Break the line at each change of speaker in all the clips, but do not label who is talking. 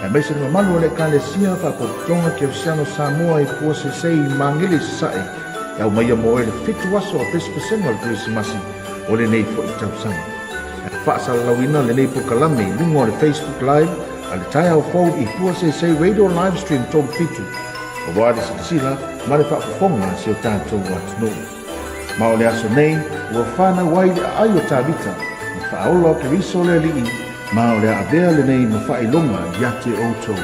Aemaise le mamalu o le Ekalesia Faapotopotoga Kerisiano Samoa i Puasesei i Magele i Sasae, e aumaia mo oe le fitu aso o pesepesega o le Kerisimasi o lenei foi tausaga. E faasalalauina lenei polokalame i luga o le Facebook Live a le Taeao Fou i Puasesei Radio Livestream 37, aua le silasila ma le faafofoga a si o tatou atunuu. Ma o le aso nei, ua fanau ai le aai o Tavita, le faaola o Keriso le Alii, ma o le a avea lenei ma faailoga ia te outou.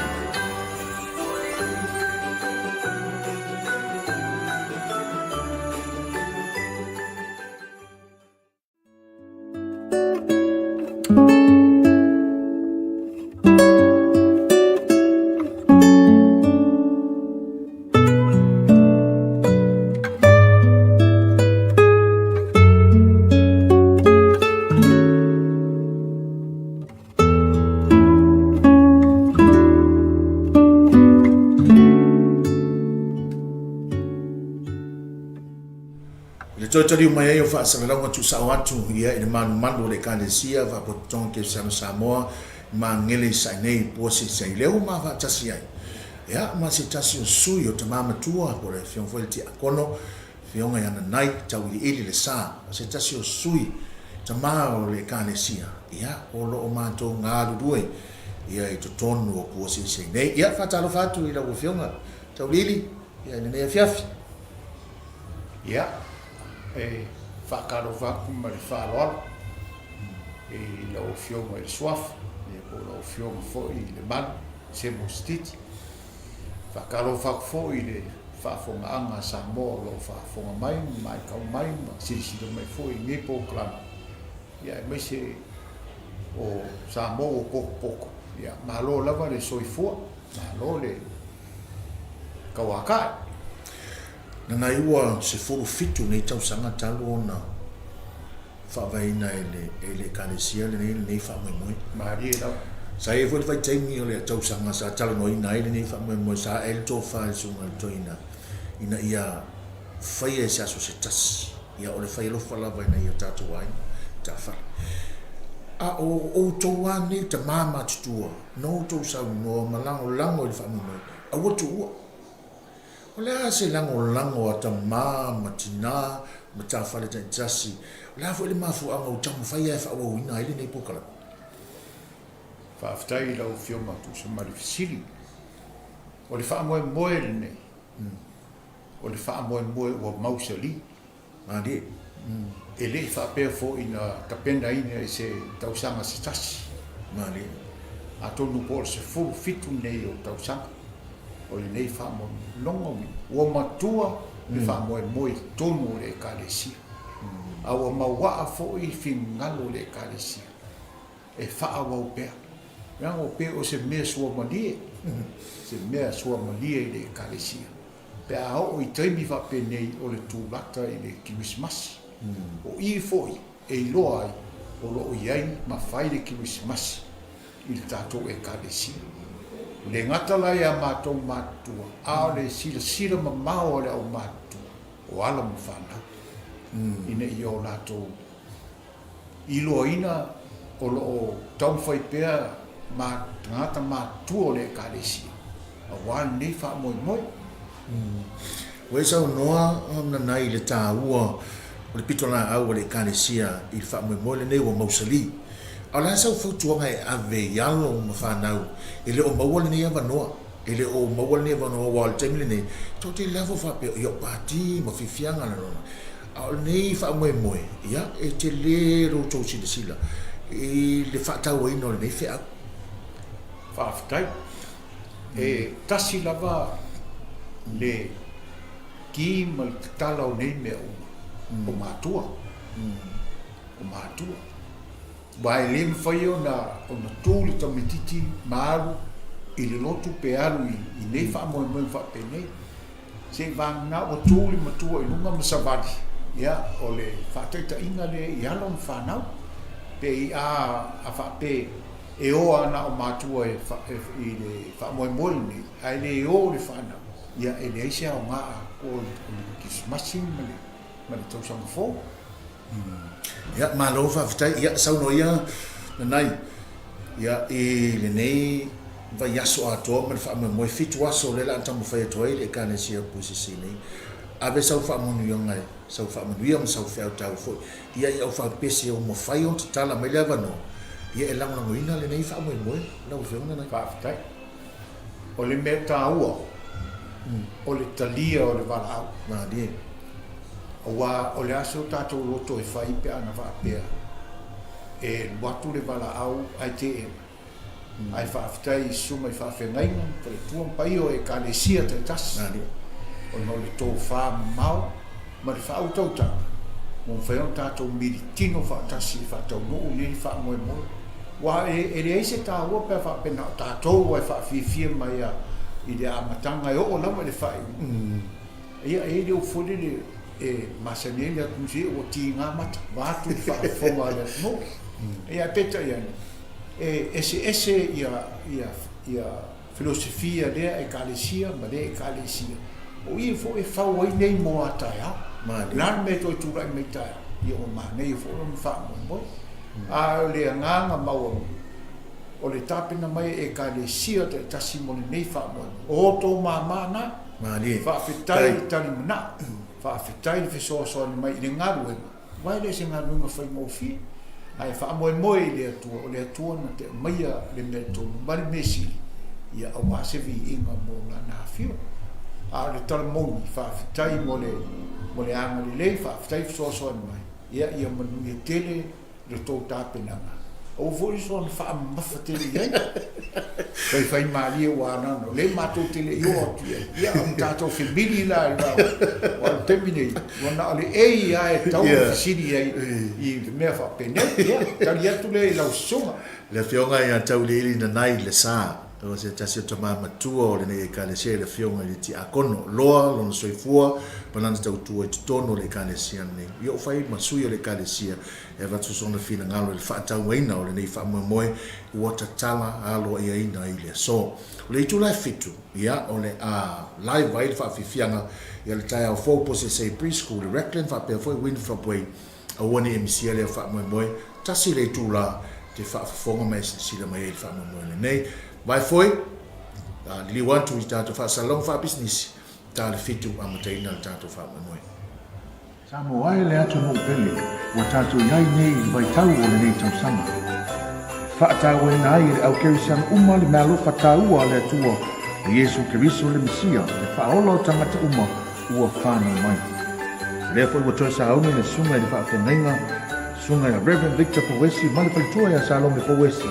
I le toe taliu mai ai o faasalalauga tuusao atu ia i le malumalu o le Ekalesia Faapotopotoga Kerisiano Samoa i Magele i Sae nei i Puasisei lea ua ma faatasi ai ia ma se tasi o sui o tama matua po o le afioga foi le Tiakono Afioga ia Nanai Tauiliili le Sa o se tasi o sui tama o le Ekalesia ia o lo o matou galulue ia i totonu o Puasisei nei. Ia faatalofa atu i lau Afioga Tauiliili ia i lenei afiafi.
Ia, e faatalofa atu ma le faaaloalo i lau Afioga i le Suafa, ia po o lau Afioga foi i le Malu, Semo Sititi. Faatalofa atu foi i le faafofogaaga a Samoa o lo o faafofoga mai ma matau mai ma silasila mai foi i lenei polokalame, ia aemaise o Samoa ua potopoto. Ia, malo lava le soifua, malo le tauatai.
Nanai ua 17 nei tausaga talu ona faavaeina e le e le Ekalesia lenei lenei faamoemoe.
Malie lava.
Sa i ai foi le vaitaimi o le tausaga sa talanoaina ai lenei faamoemoe, sa ae le tofa i le Susuga i le Toeaina ina ia faia i se aso se tasi. Ia o le fai alofa lava ina ia tatou aiga taafale. A o outou lava nei tama matutua, na outou saunoa ma lagolago i le faamoemoe, aua tuua. O le a se lagolago a tama ma tina ma tafale taitasi? O le a foi le mafuaaga ua taumafai lava e faaauauina ai lenei polokalame?
Faafetai i lau Afioga tusa ma le fesili. O le faamoemoe lenei, o le faamoemoe ua mausali.
Malie.
E le i faapea foi na tapenaina i se tausaga se tasi.
Malie.
Atonu po o le 17 nei o tausaga o lenei faamoemoe. Lona uiga, ua matua le faamoemoe i totonu o le Ekalesia, a ua mauaa foi finagalo o le Ekalesia e faaauau pea. Leaga ua pei o se mea suamalie, se mea suamalie i le Ekalesia. Pe a oo i taimi faapenei o le tulata i le Kerisimasi. O i foi e iloa ai o lo o i ai ma fai le Kerisimasi i le tatou Ekalesia. E le gata la iā matou matutua, a o le silasila mamao a le aumatutua o alo ma fanau, ina ia o latou iloaina o lo o taumafai pea ma tagata matutua o le Ekalesia aua lenei faamoemoe.
Ua e saunoa Nanai i le taua o le pitolaau a le Ekalesia i le faamoemoe lenei ua mausali. A o le a sau fautuaga e ave i alo ma fanau e le o maua lenei avanoa? E le o maua lenei avanoa aua o le taimi lenei, tou te lafo faapea, ia o pati ma fiafiaga lalolagi. A o lenei faamoemoe, ia, e tele lo outou silasila i le faatauaina o lenei feau.
Faafetai. E tasi lava le ki ma le tatala o nei mea uma, o matua. O matua. Aua e le mafai ona ona tu le tamaititi ma alu i le lotu pe alu i nei faamoemoega faapenei. Seiavagana ua tu le matua i luga ma savali, ia, o le faataitaiga lea i alo ma fanau. Pe i a, a faapea e o lava na o matua e, e, i le faamoemoe lenei, ae le o le fanau, ia, e leai se aoga atoa o le Kerisimasi ma le, ma le tausaga fou.
Ia, malo faafetai. Ia, saunoa ia Nanai, ia, i lenei. vaiaso atoa ma le faamoemoe, fitu aso lea o le a taumafai atu ai le Ekalesia Puisisi nei. Ave sau faamanuiaga e sau faamanuia ma sau feau taua foi ia i aufaapese ua mafai ona tatala mai le avanoa ia e lagolagoina lenei faamoemoe lau Afioga Nanai.
Faafetai. O le mea taua, o le talia o le valaau.
Malie.
Aua o le a se o tatou loto e fai pe ana faapea e alu atu le valaau ae teena. Ae faafetai i susuga i faafeagaiga ma faletua ma paia o Ekalesia taitasi ona o le tofa mamao ma le faautautaga ua mafai ona tatou militino faatasi e faataunuu lenei faamoemoe. Aua e leai se taua pe a faapea na o tatou lava e faafiafia mai i le amataga e oo lava i le faaiuga. Ia, e i ai le upu foi lele e masani ai le atunuu, se ua tiga mata, vaeatu le faafofoga a le atunuu. Ia, ae peitai ane, e eseese ia, ia, ia filosofia a lea Ekalesia ma lea Ekalesia. O i foi e fau ai nei mo a taeao. O le a le mea e toe tulai mai taeao, ia ua manaia foi lona faamoemoe. A o le agaga maualuga, o le tapena mai e Ekalesia taitasi mo lenei faamoemoe. O outou mama na.
Malie.
Faafetai le talimanao. Faafetai le fesoasoani mai i le galuega, aua e le o se galuega faigofie. Ae faamoemoe i le Atua, o le Atua na te aumaia le mea tonu ma le mea sili, ia aua se viiga mo Lana afio. A o le tala moni, faafetai mo le, mo le agalelei, faafetai fesoasoani mai, ia, ia manuia tele lo tou tapenaga, aua foi le soona faamamafa tele i ai. Faifaimalie ua anana, o lea matou te le i oo atu i ai. Ia, o le tatou femili la i le aua o le taimi nei, ua na o le A lava e tatau ona fesili i ai i mea faapenei. Ia, tali atu lea i lau susuga.
Le Afioga ia Tauiliili Nanai Lesa, o se tasi o tama matua o lenei Ekalesia i le Afioga i le Tiakono. Loa lona soifua ma lana tautua i totonu o le Ekalesia lenei. Ia ua fai ma sui o le Ekalesia e avatu sona finagalo i le faatauaina o lenei faamoemoe ua tatala aloaiaina i le aso. O le itula e fitu, ia, o le a live ai le faafiafiaga ia le taeao fou po se se Preschool i Raglan faapea foi Winthrop Way. Aua ne i misia lea faamoemoe, tasi le itula te faafofoga ma e silasila mai ai i le faamoemoe lenei. Vae foi, a liliu atu i tatou faasalalauga faapisinisi, ta le fitu amataina le tatou faamoemoe. Samoa e le atunuu pele ua tatou i ai nei i le vaitau o lenei tausaga. E faatauaina ai e le au Kerisiano uma le meaalofa taua a le Atua o Iesu Keriso le Mesia, le Faaola o tagata uma ua fanau mai. O lea foi ua toe sauni le Susuga i le Faafeagaiga, Susuga ia Rev. Victor Pouesi ma le faletua ia Salome Pouesi,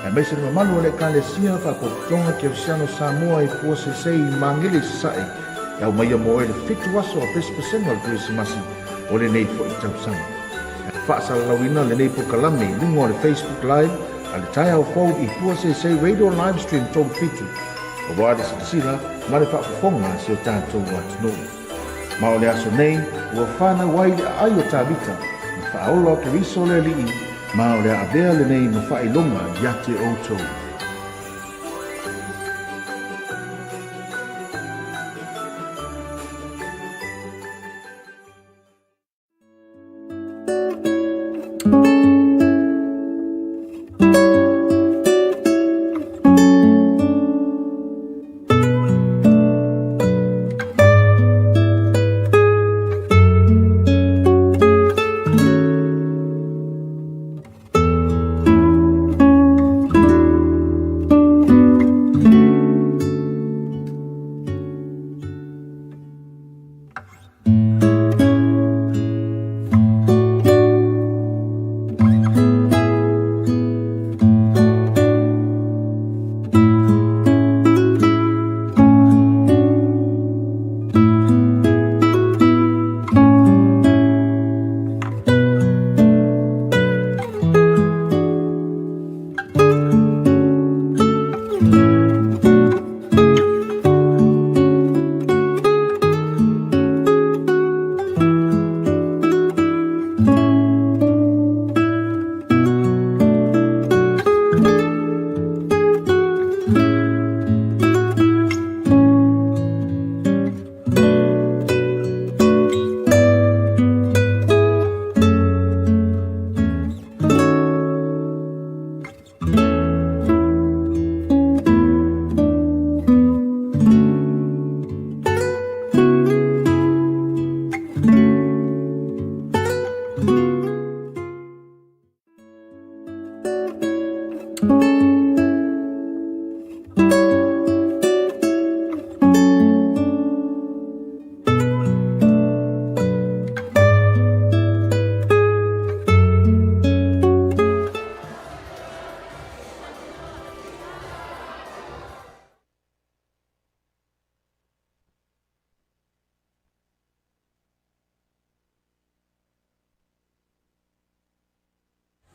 aemaise le mamalu o le Ekalesia Faapotopotoga Kerisiano Samoa i Puasesei i Magele i Sasae, e aumaia mo oe le fitu aso a Pesepesega o le Kerisimasi o lenei foi tausaga. E faasalalauina lenei polokalame i luga o le Facebook Live a le Taeao Fou i Puasesei Radio Livestream 37, aua le silasila ma le faafofoga a si o tatou atunuu. Ma o le aso nei ua fanau ai le aai o Tavita, le Faaola o Keriso le Alii, ma o le a avea lenei ma faailoga ia te outou.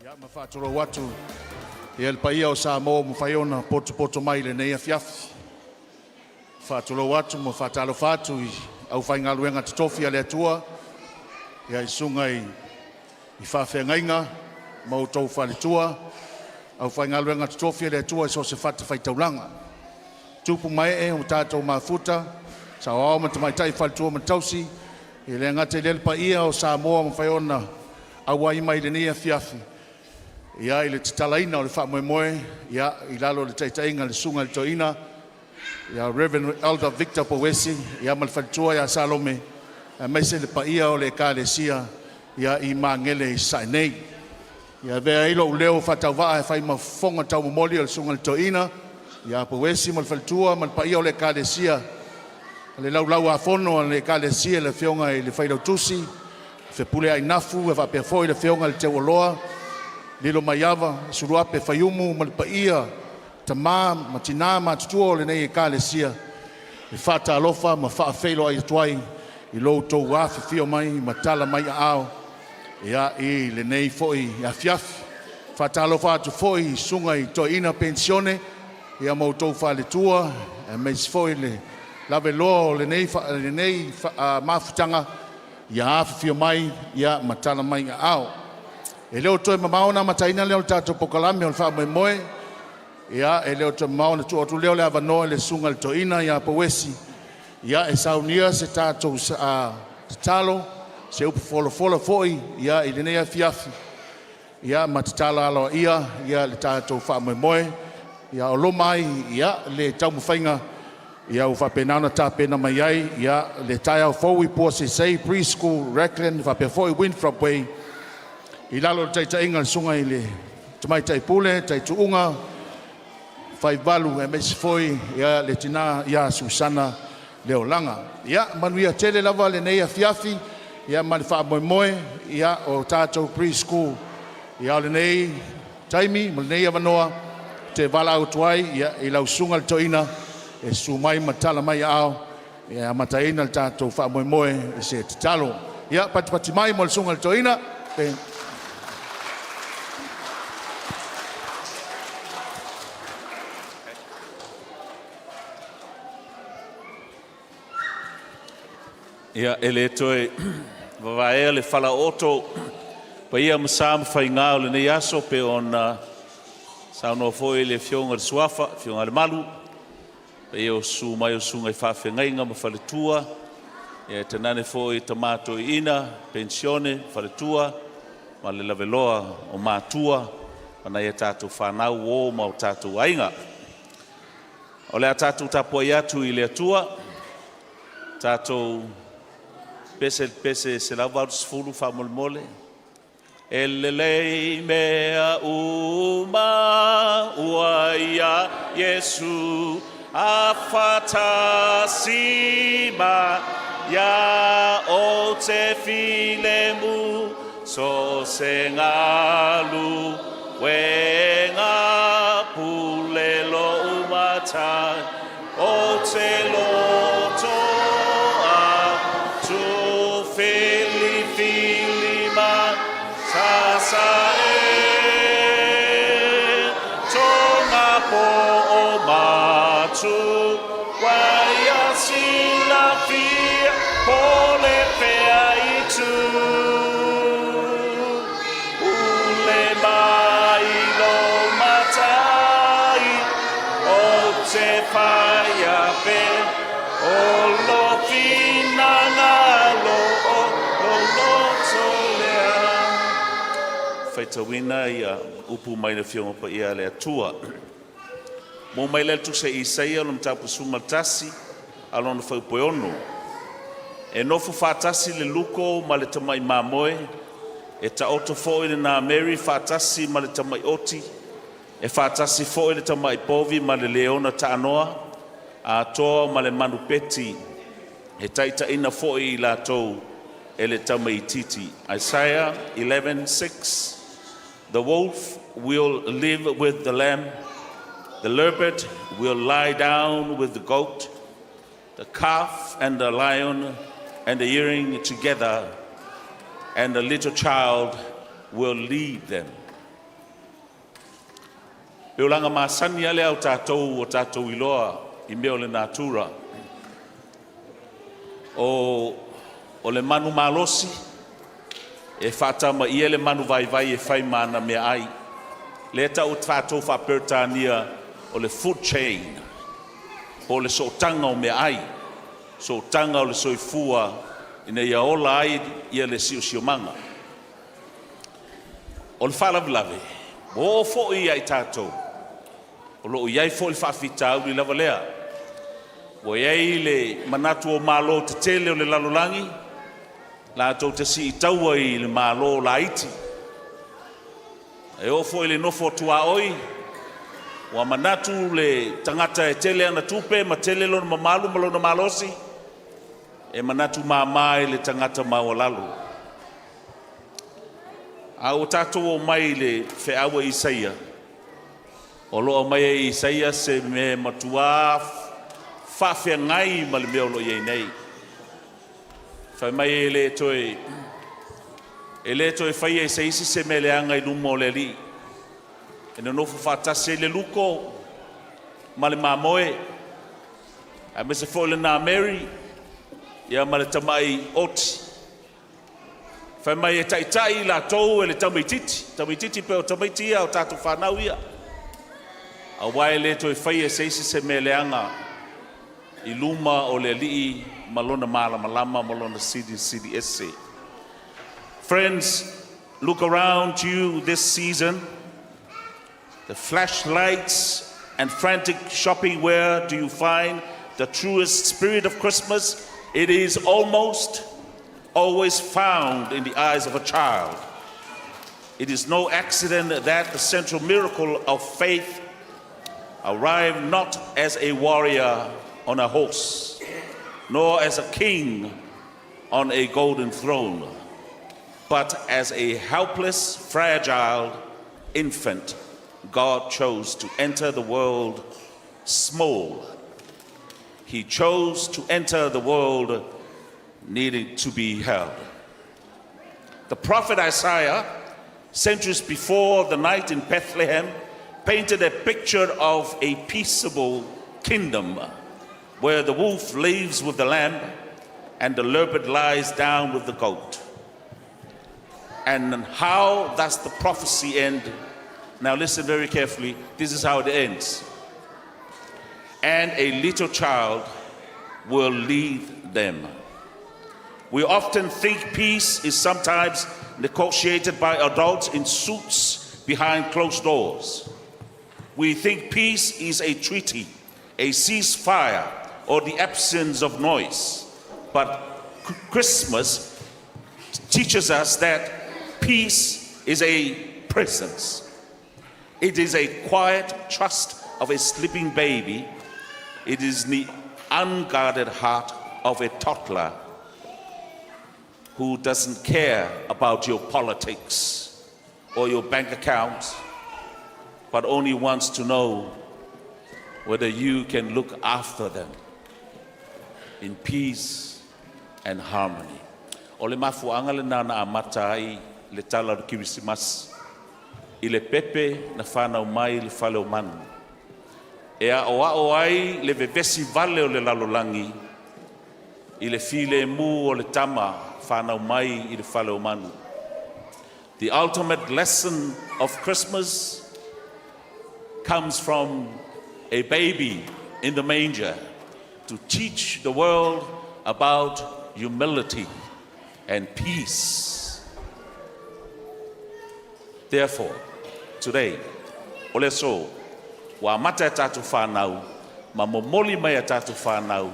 Ia, ma faatulou atu ia le paia o Samoa ua mafai ona potopoto mai i lenei afiafi. Faatulou atu ma faatalofa atu i aufaigaluega totofi a le Atua, ia i susuga i faafeagaiga ma outou faletua, aufaigaluega totofi a le Atua i so o se fatafaitaulaga, tupu ma ee ua tatou mafuta, saoao ma tamaitai, faletua ma tausi. E le gata i lea le paia o Samoa ua mafai ona auai mai i lenei afiafi ia i le tatalaina o le faamoemoe ia i lalo o le taitaiga a le Susuga i le Toeaina ia Rev. Elder Victor Pouesi ia ma le faletua ia Salome, aemaise le paia o le Ekalesia ia i Magele i Sasae nei. Ia avea ai lou leo faatauvaa e fai ma fofoga taumomoli o le Susuga i le Toeaina ia Pouesi ma le faletua ma le paia o le Ekalesia, le Laulau-a-Fono a le Ekalesia, le Afioga i le Failautusi Fepuleai Nafu, e faapea foi le Afioga i le Teualoa Lilomaiava Suluape Faiumu ma le paia tama ma tina matutua o lenei Ekalesia. E faatalofa ma faafeiloai atu ai i lo outou afifio mai ma tala mai aao ia i lenei foi afiafi. E faatalofa atu foi i susuga i toeaina penisione ia ma outou faletua, aemaise foi le lavaloa o lenei mafutaga ia afifio mai ia ma tala mai aao. E le o toe mamao ona amataina lea o le tatou polokalame o le faamoemoe. Ia e le o toe mamao ona tuu atu lea o le avanoa i le Susuga i le Toeaina ia Pouesi ia e saunia se tatou tatalo, se upu folafola foi ia i lenei afiafi ia ma tatala aloaia ia le tatou faamoemoe. Ia o loma ai ia le taumafaiga ia ua faapena ona tapena mai ai ia le taeao fou i Puaseisei Pre-School, Raglan faapea foi Winthrop Way i lalo o le taitaiga a le Susuga i le Tamaitai Pule Taituuga Faivalu aemaise foi ia le tina ia Susana Leolaga. Ia manuia tele lava lenei afiafi ia ma le faamoemoe ia o tatou Pre-School. Ia o lenei taimi ma lenei avanoa ou te valaau atu ai ia i lau Susuga i le Toeaina e susu mai ma tala mai aao e amataina le tatou faamoemoe i se tatalo. Ia patipati mai mo le Susuga i le Toeaina.
Ia, e le toe vavaea le falaooto paia ma sa ma faiga o lenei aso pei ona saunoa foi le Afioga i le Suafa, Afioga a le Malu, paia o susu mai o susuga i faafeagaiga ma faletua, ia tainane foi tama toeaiina, penisione, faletua ma le laveloa o matua ma nai a tatou fanau, uo ma o tatou aiga. O le a tatou tapuai atu i le Atua, tatou pese i le pese 180 faamolemole. E lelei mea uma ua ia Iesu a faatasi ma ia ou te filemu so o se galuega pule lou matai ou te loto atu filifili ma sasa e tonga po o matu waia silafia po le fea i tu pule mai lo matai ou te whaia pe o lo finangalo o lo loto lea. Faitauina ia upu mai le Afioga Paia a le Atua. Mo mai lea le tusi a Isaia o le mataupu 11 a lona fuaiupu e 6. E nofo faatasi le luko ma le tamai mamoe, e taoto foi le nameri faatasi ma le tamai oti, e faatasi foi le tamai povi ma le leona taanoa, atoa ma le manupeti, e taitaiina foi i latou e le tamaitiiti. Isaiah 11:6. The wolf will live with the lamb, the leopard will lie down with the goat, the calf and the lion and the yearling together, and the little child will lead them. Pei o laga masani lava lea o tatou ua tatou iloa i mea o le natura. O, o le manu malosi e faatamaia le manu vaivai e fai ma ana meaai. Lea e tau e tatou faa-Peretania o le food chain, po o le sootaga o meaai, sootaga o le soifua ina ia ola ai ia le siosiomaga. O le faalavelave, ua oo foi ia i tatou, o lo o i ai foi le faafitauli lava lea. Ua i ai le manatu o Malo tetele o le lalolagi latou te siitaua i le Malo laiti. E oo foi i le nofo a tuaoi, ua manatu le tagata e tele ana tupe ma tele lona mamalu ma lona malosi, e manatu mama i le tagata maualalo. A ua tatou omai i le feau a Isaia, o lo o aumai e Isaia se mea e matuā faafeagai ma le mea o lo o i ai nei. Fai mai e le toe e le toe faia e se isi se mea leaga i luma o le Alii, e nonofo faatasi ai le luko ma le mamoe, aemaise foi le nameri ia ma le tamai oti. Fai mai e taitai i latou e le tamaitiiti, tamaitiiti pei o tamaiti ia o tatou fanau ia, aua e le toe faia e se isi se mea leaga i luma o le Alii ma lona malamalama ma lona silisili ese. Friends, look around you this season. The flashlights and frantic shopping, where do you find the truest spirit of Christmas? It is almost always found in the eyes of a child. It is no accident that the central miracle of faith arrived not as a warrior on a horse, nor as a king on a golden throne, but as a helpless, fragile infant. God chose to enter the world small. He chose to enter the world needing to be held. The prophet Isaiah, centuries before the night in Bethlehem, painted a picture of a peaceable kingdom where the wolf lives with the lamb and the leopard lies down with the goat. And how does the prophecy end? Now, listen very carefully. This is how it ends. And a little child will lead them. We often think peace is sometimes negotiated by adults in suits behind closed doors. We think peace is a treaty, a ceasefire, or the absence of noise. But Christmas teaches us that peace is a presence. It is a quiet trust of a sleeping baby. It is the unguarded heart of a toddler who doesn't care about your politics or your bank account, but only wants to know whether you can look after them in peace and harmony. O le mafuaaga lena na amata ai le tala o le Kerisimasi i le pepe na fanau mai i le fale o manu. E aoao ai le vevesi vale o le lalolagi i le filemu o le tama fanau mai i le fale o manu. The ultimate lesson of Christmas comes from a baby in the manger to teach the world about humility and peace. Therefore, today, o le aso, ua amata e tatou fanau ma momoli mai e tatou fanau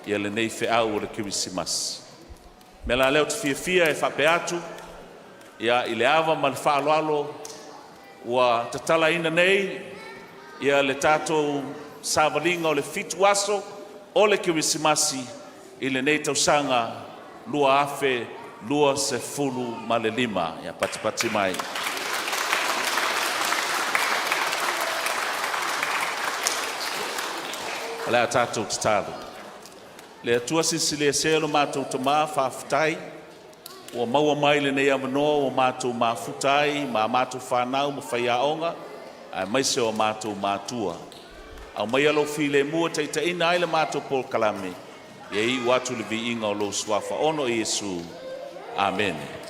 ia lenei feau o le Kerisimasi. O le mea la lea ou te fiafia e faapea atu, ia i le ava ma le faaaloalo ua tatalaina nei ia le tatou savaliga o le 7 aso o le Kerisimasi i lenei tausaga 2025. Ia patipati mai. O le a tatou tatalo. Le Atua Silisili Ese lo matou Tama, faafetai ua maua mai lenei avanoa ua matou mafuta ai ma a matou fanau ma faiaoga. aemaise o matou matua. Aumaia Lou filemu e taitaiina ai le matou polokalame, ia iu atu i le viiga o Lou Suafa Ono Iesu. Amene.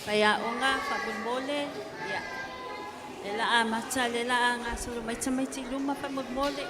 Faiaoga faamolemole, ia, lea o le a amata, lea o le a gasolo mai tamaiti i luma faamolemole.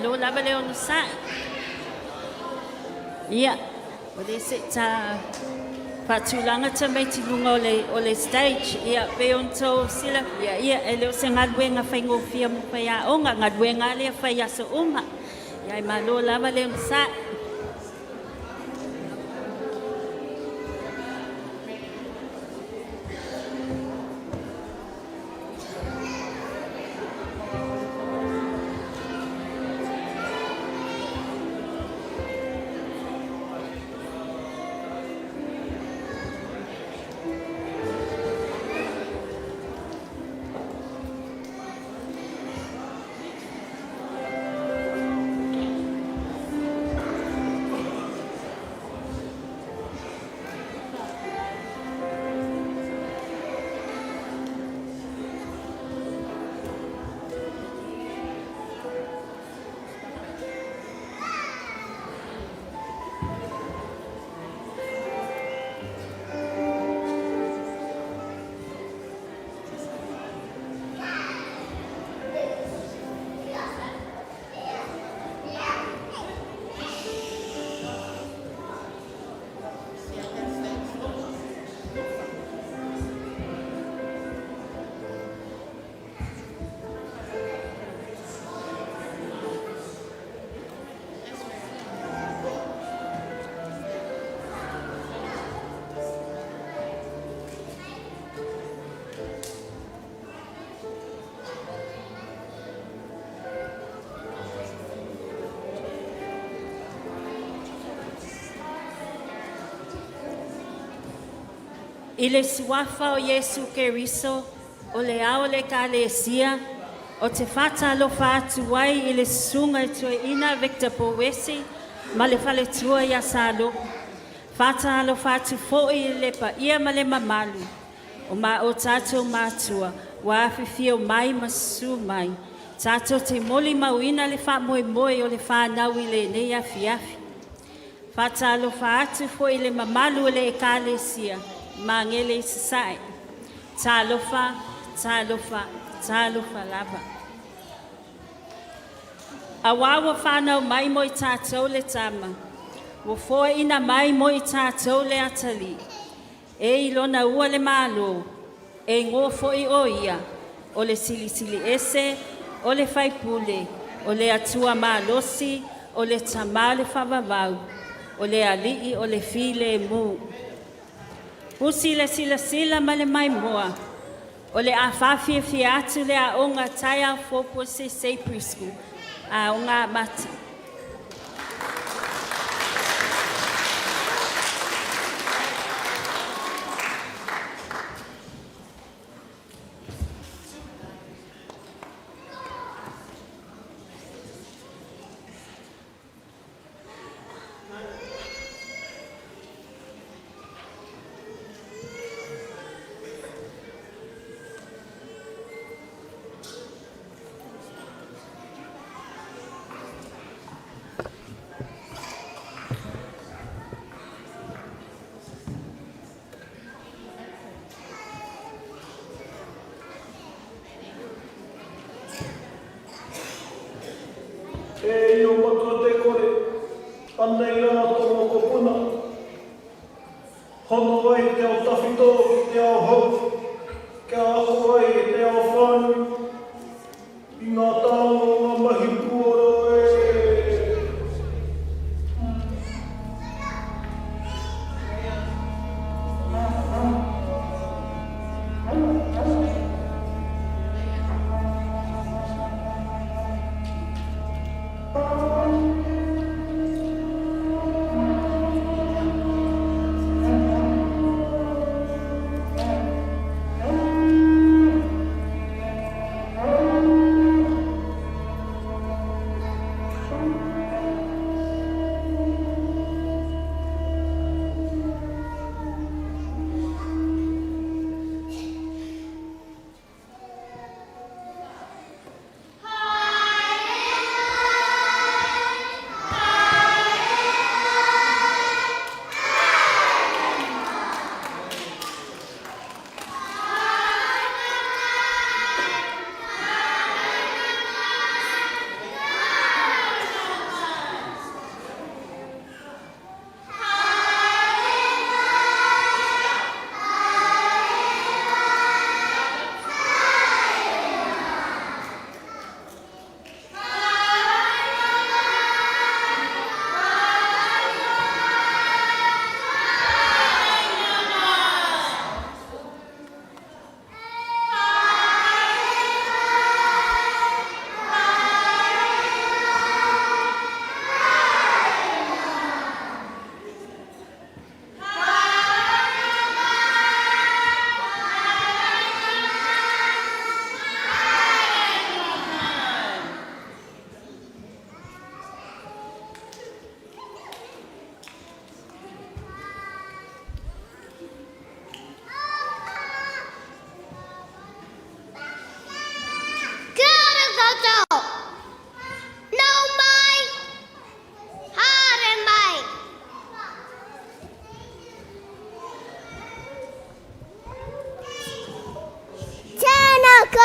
Malo lava le onosai. Ia, o lea se i ta faatulaga tamaiti i luga o le, o le stage. Ia, pei ona outou silafia, ia, e le o se galuega faigofie mo faiaoga, galuega lava lea fai aso uma. Ia, ae malo lava le onosai. I le Suafa o Iesu Keriso, o le Ao o le Ekalesia, ou te faatalofa atu ai i le Susuga i le Toeaina Victor Pouesi ma le faletua ia Salopu. Faatalofa atu foi i le paia ma le mamalu o ma o tatou matua ua afifio mai ma susu mai, tatou te molimauina le faamoemoe o le fanau i lenei afiafi. Faatalofa atu foi i le mamalu o le Ekalesia Magele i Sasae. Talofa, talofa, talofa lava. Auā ua fanau mai mo i tatou le Tama, ua foaina mai mo i tatou le Atalii, e i Lona ua le Malo, e igoa foi o Ia, o le Silisili Ese, o le Faipule, o le Atua Malosi, o le Tama a le Faavavau, o le Alii o le Filemu. Usi le silasila ma le maimoa, o le a faafiafia atu le aoga Taeao Fou po o Seisei Preschool, Aoga Amata.
E Io Matua Te Kore, anei rā tō mokopuna. Hono ai te ao tawhito ki te ao hou, kia ako ai e te ao whānui i ngā taonga o ngā mahi puoro e.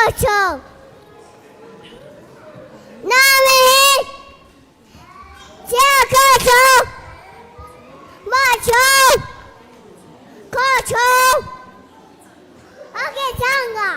koutou. Ngā mihi ki a koutou, mātou, koutou, Okitanga.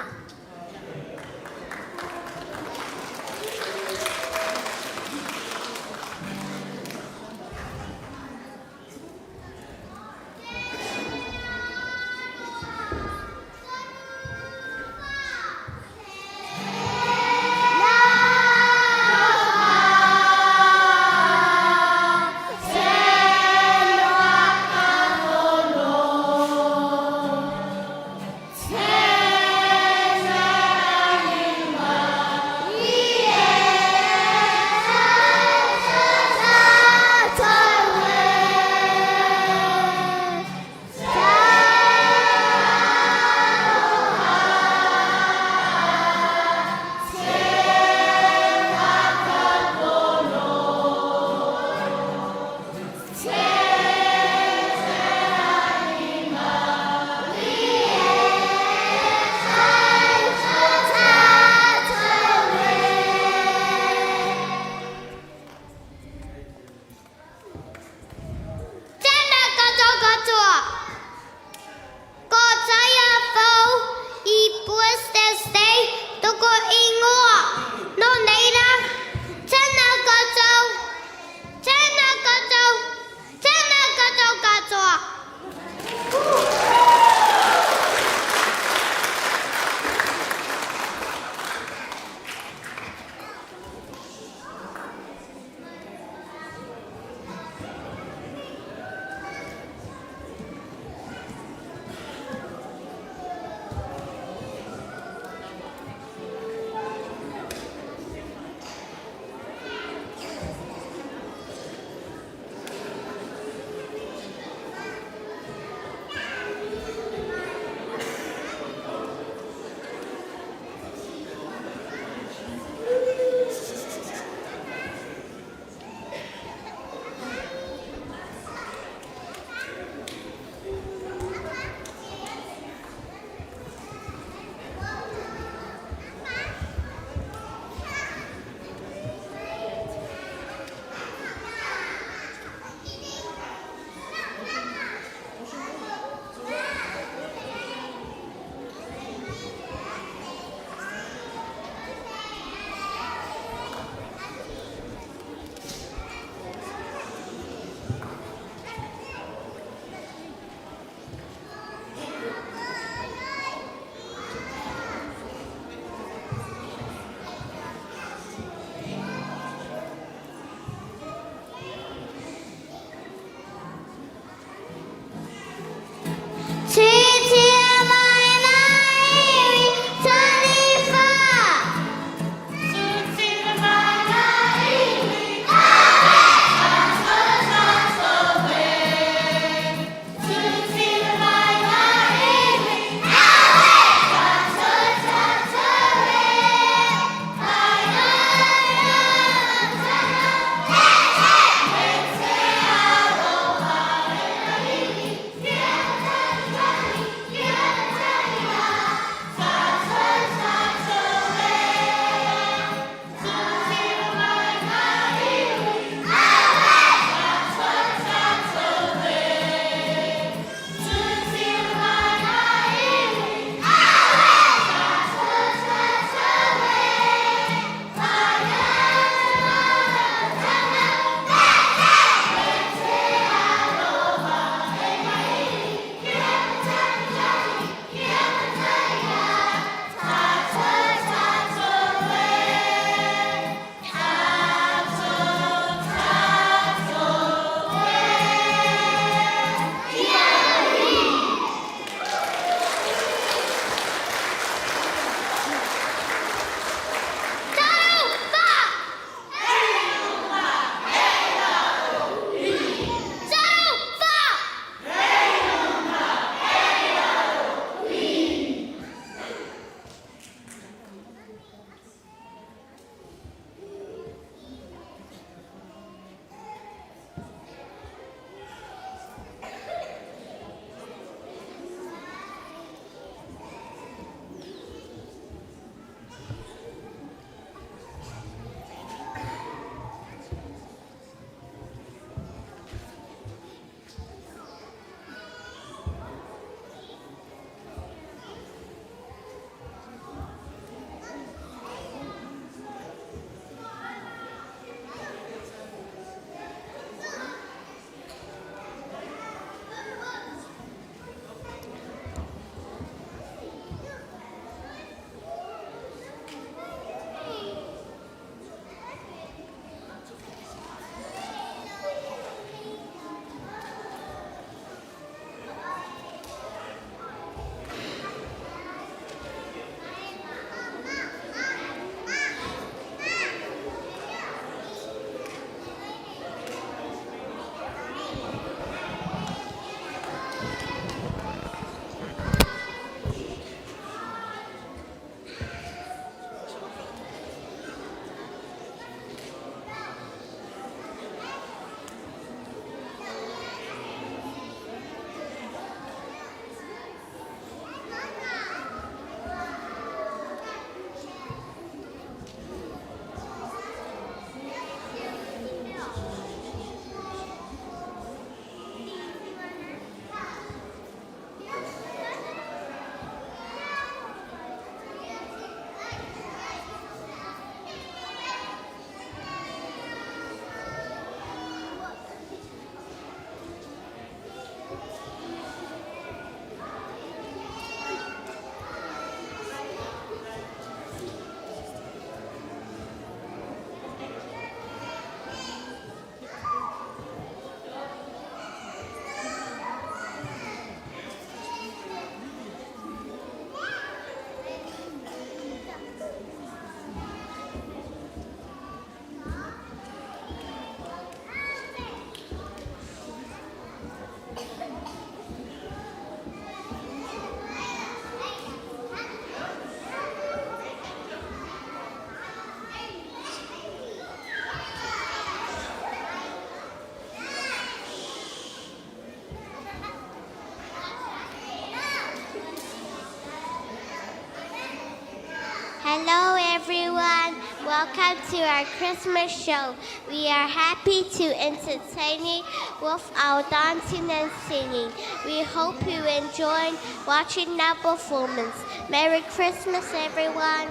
Hello, everyone. Welcome to our Christmas show. We are happy to entertain you with our dancing and singing. We hope you enjoy watching our performance. Merry Christmas, everyone.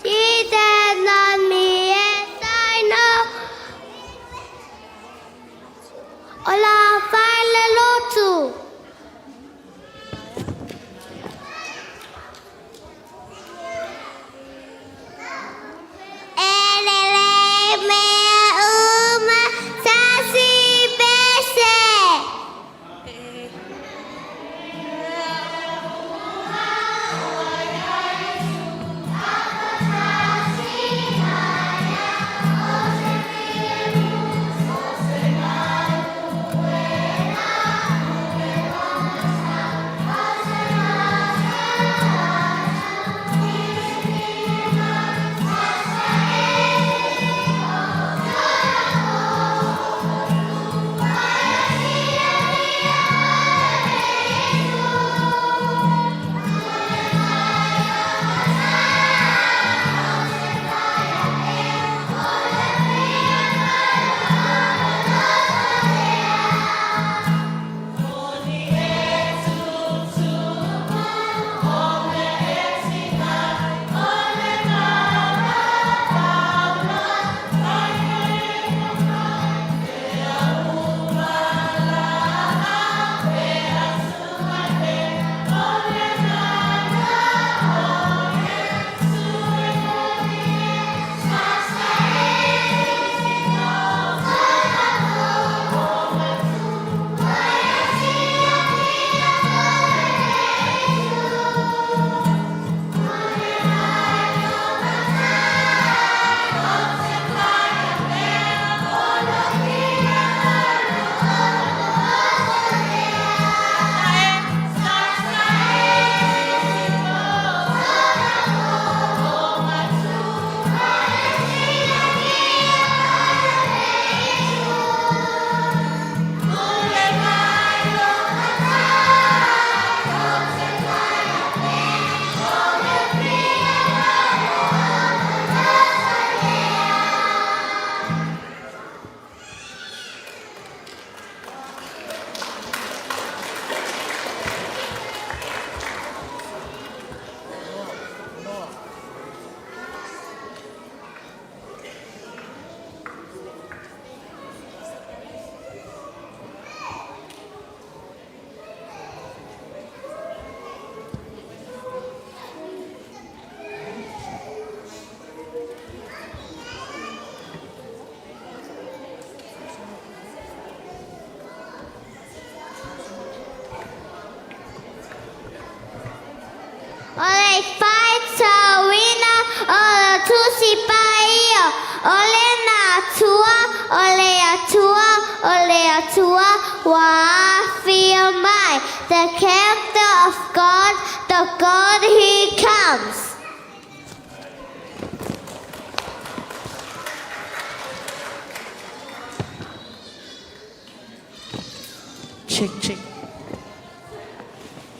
Jesus loved me, yes I know. O la fale lotu. E lelei mea uma tasi pese. O le faitauina o le Tusi Paia, o le Matua, o le Atua, o le Atua ua afio mai, the character of God, the God who comes.
Check, check.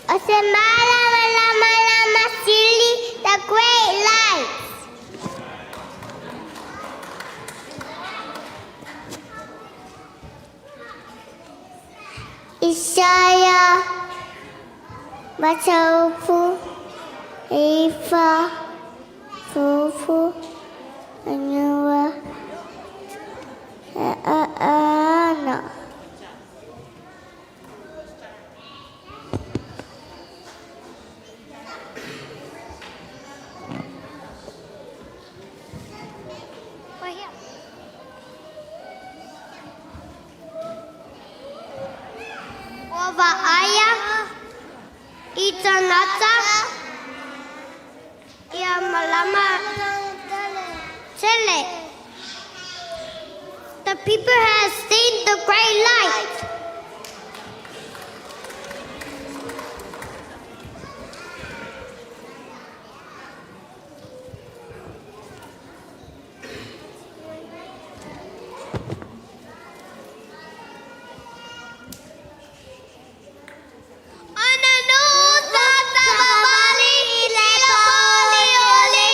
O se Malamalama Sili, the great light. Isaia, Mataupu, Ifa, Fufu, Anua, Ana. Ua vaaia i tangata ia malama tele. The people have seen the great light. Ona nuu tavavali i le pōolioli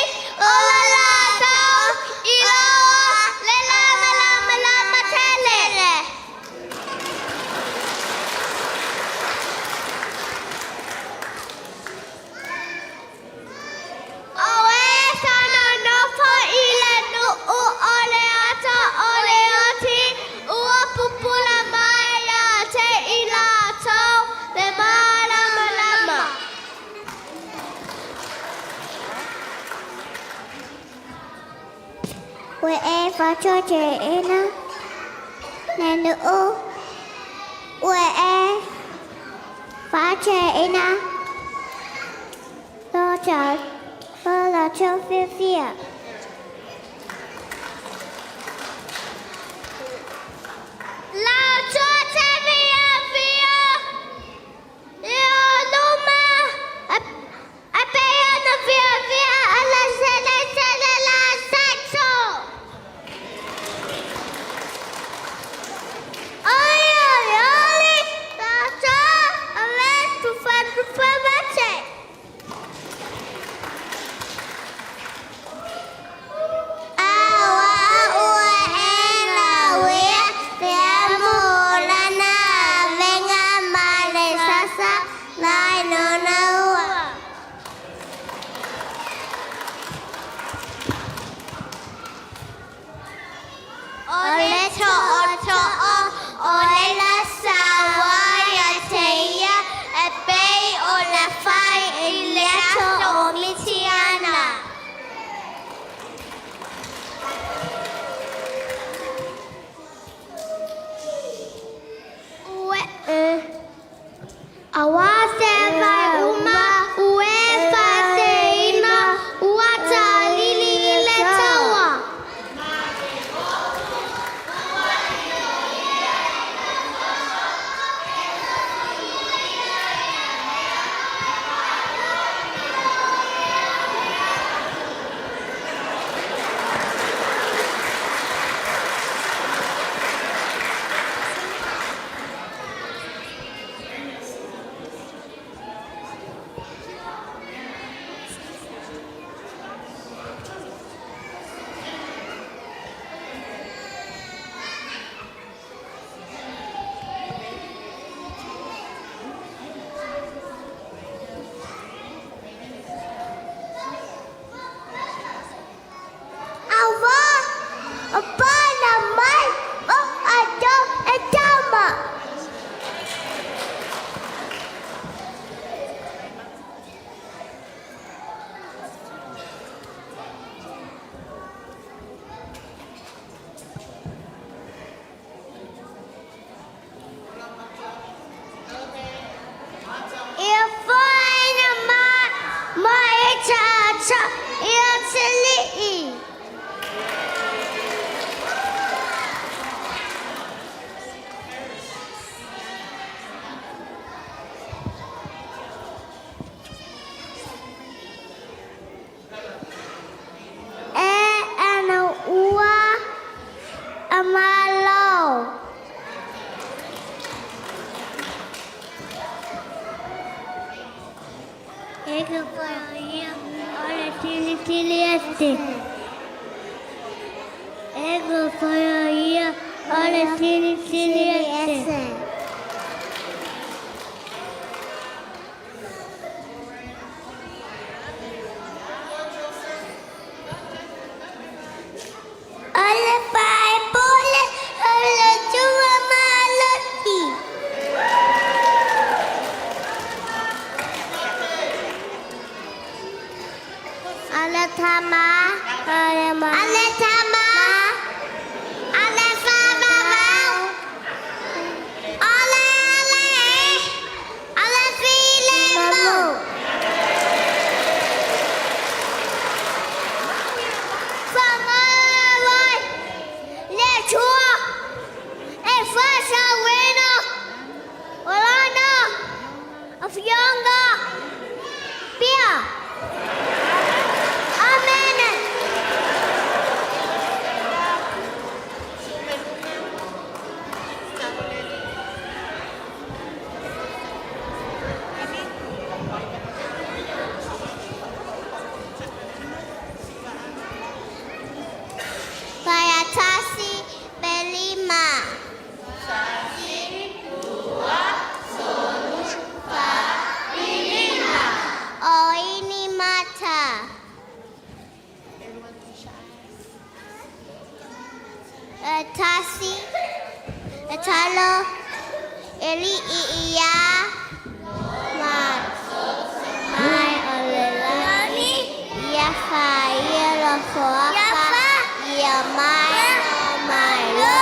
o le latou iloa le lamalamalama tele. O e sana nofo i le nuu o le ata o le oti, ua pupula mai ia te i latou le malamalama. Ua e faachochoina le nuu, ua e faachochoina lo latou fiafia. Latou te fiafia i luma e pei ona fiafia le selesele la Saxo. Oi, oi, oi, latou ave tufatufa mate. Aua ua e lawea te amu o lana avega ma le sasa lai lona ua. O le toʻotoʻo o le la saoa ia te ia e pei o na fai i le aso o Mitiana. Ue e Aua se vai uma ue faaseina ua taalili i le taua. Aua o pana mai o ato e tama. Ia whaina ma ma e tata ia te lii. E ana ua a malo. E ka whaia o le tilitili ete. E ka whaia o le tilitili ete. le Paipule, o le Atua malosi. O le Tama, o le Tama, o le Faavavau, o le Alii, o le Filemu. Faamalo i le Atua e faasauina o Lana Afioga Pia. Amene. Faiatasi Belima. O Inimata. E tasi, e talo, e lii ia, ma, mai o le lani, ia fa ia lo foafa, ia mai lo mai lo,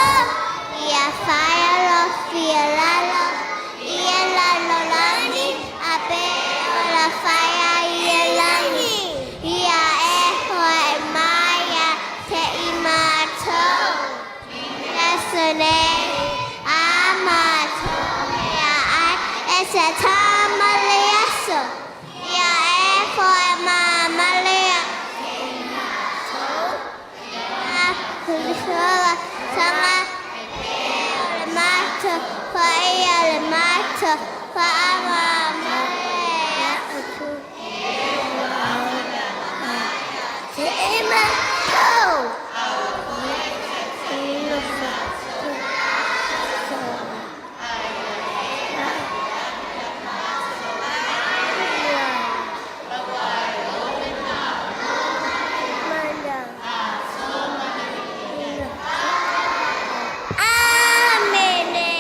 ia fa ia lo fia lalo, ia lalo lani, a pe o la faia ia lani, ia e hoe mai ia te i matou. Esene a matou ia ai e se tama le aso, ia e hoe ma malea te i matou. A hulihoa tanga e o le matou, fa ia le matou, fa ama malea atu. Te i matou. Amene.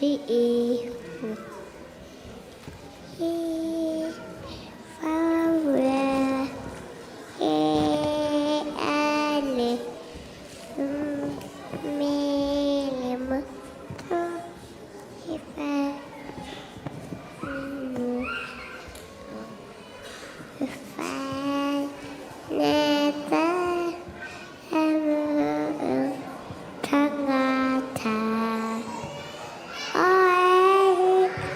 C E E F E L M M T F N F N T M Tangata O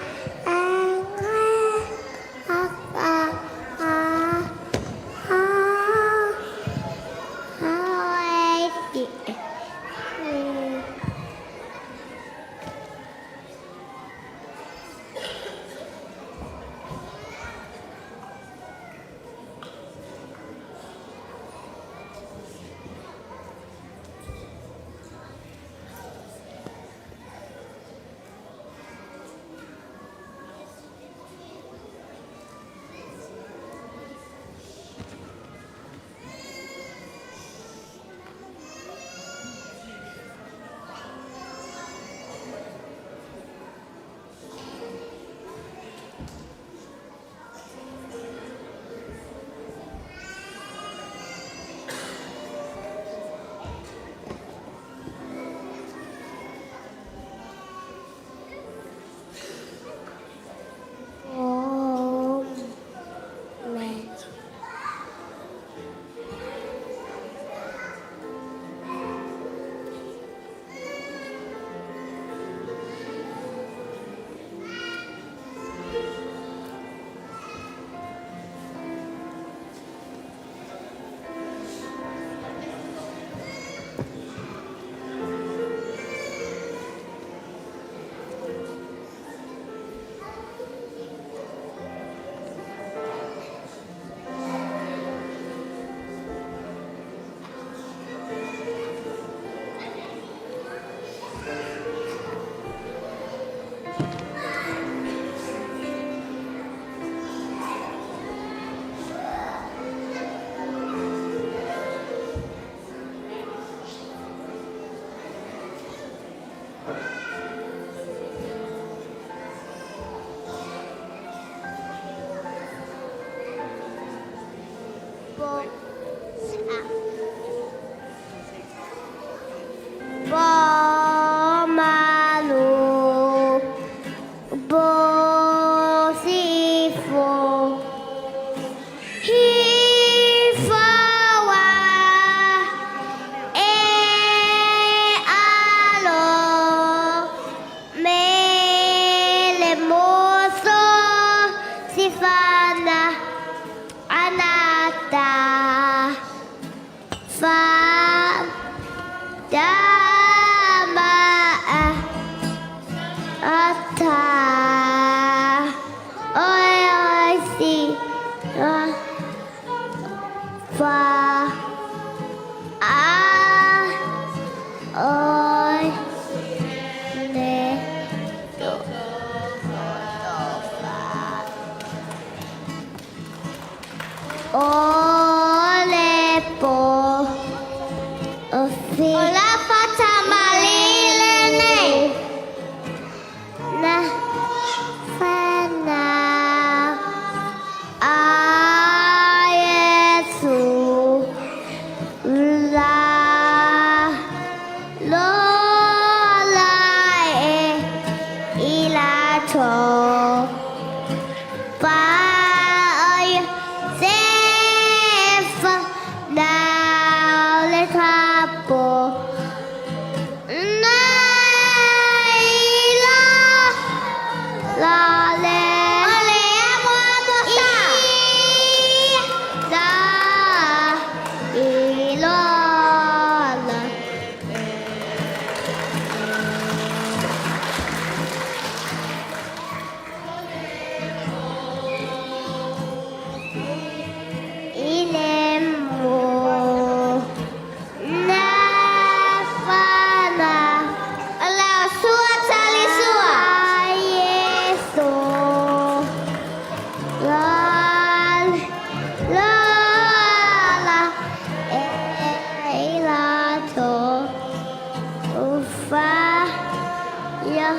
Ia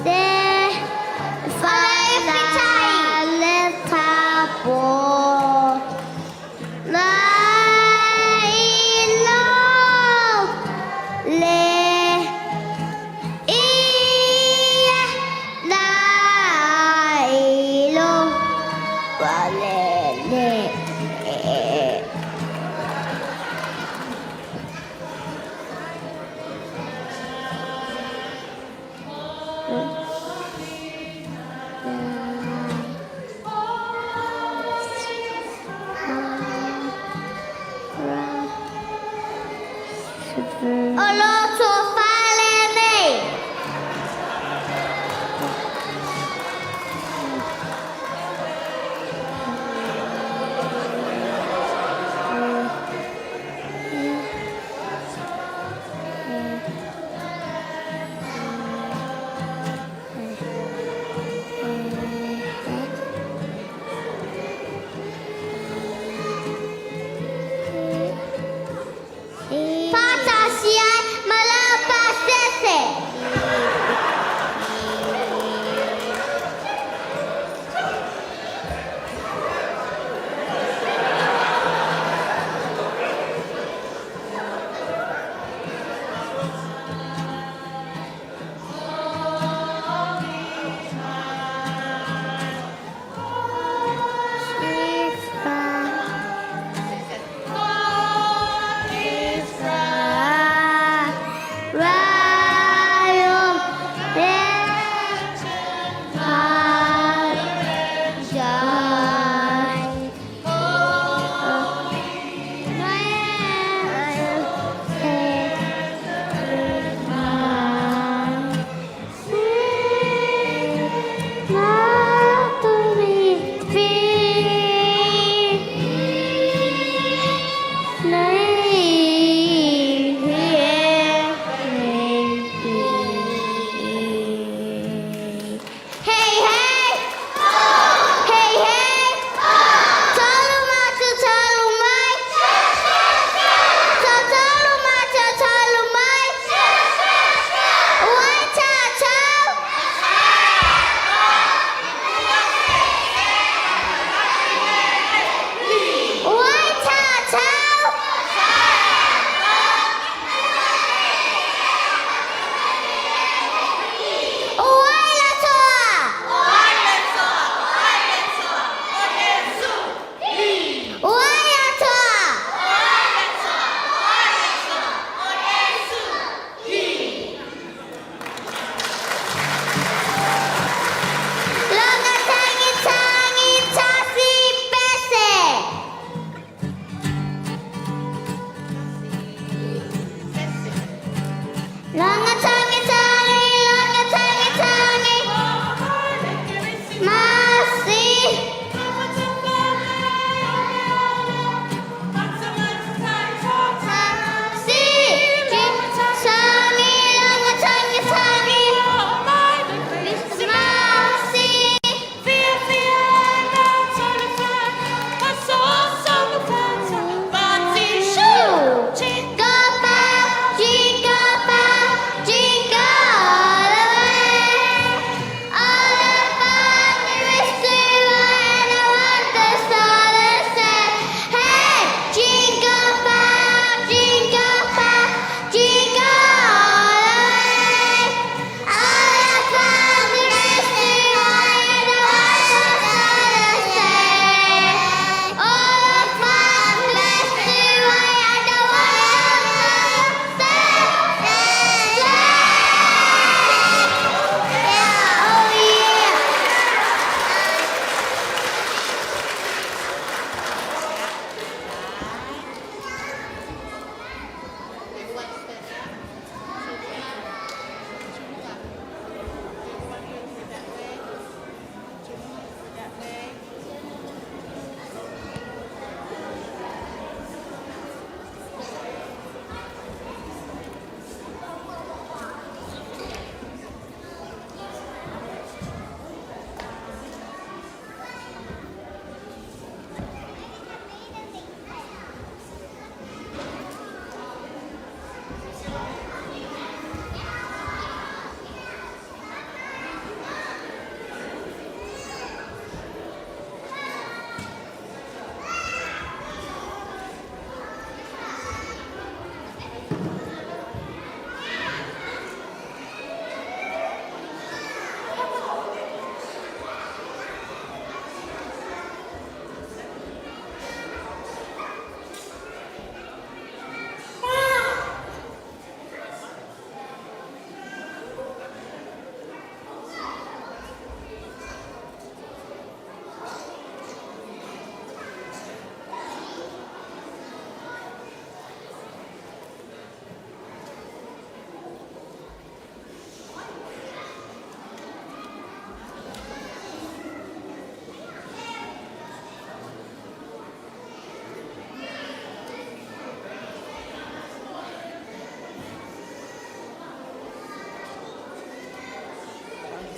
te whana le tapo Mai lo le ia na i lo wa le le e.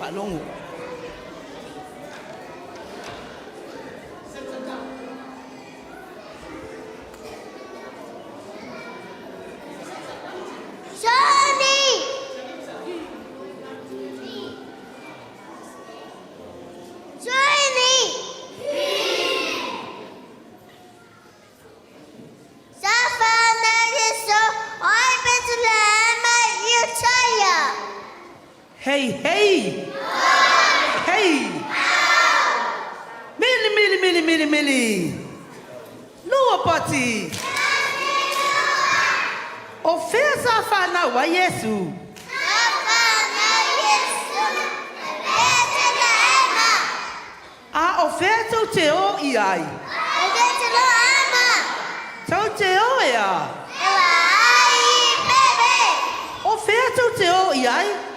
faalogo.
Johnny! Johnny!
Hey, hey! Hey! Mili, mili, mili, mili, mili! Lua pati! O fea sa whanau ai Iesu? A o fea tou te o i ai? Tou te o e a? O fea tou te o i ai?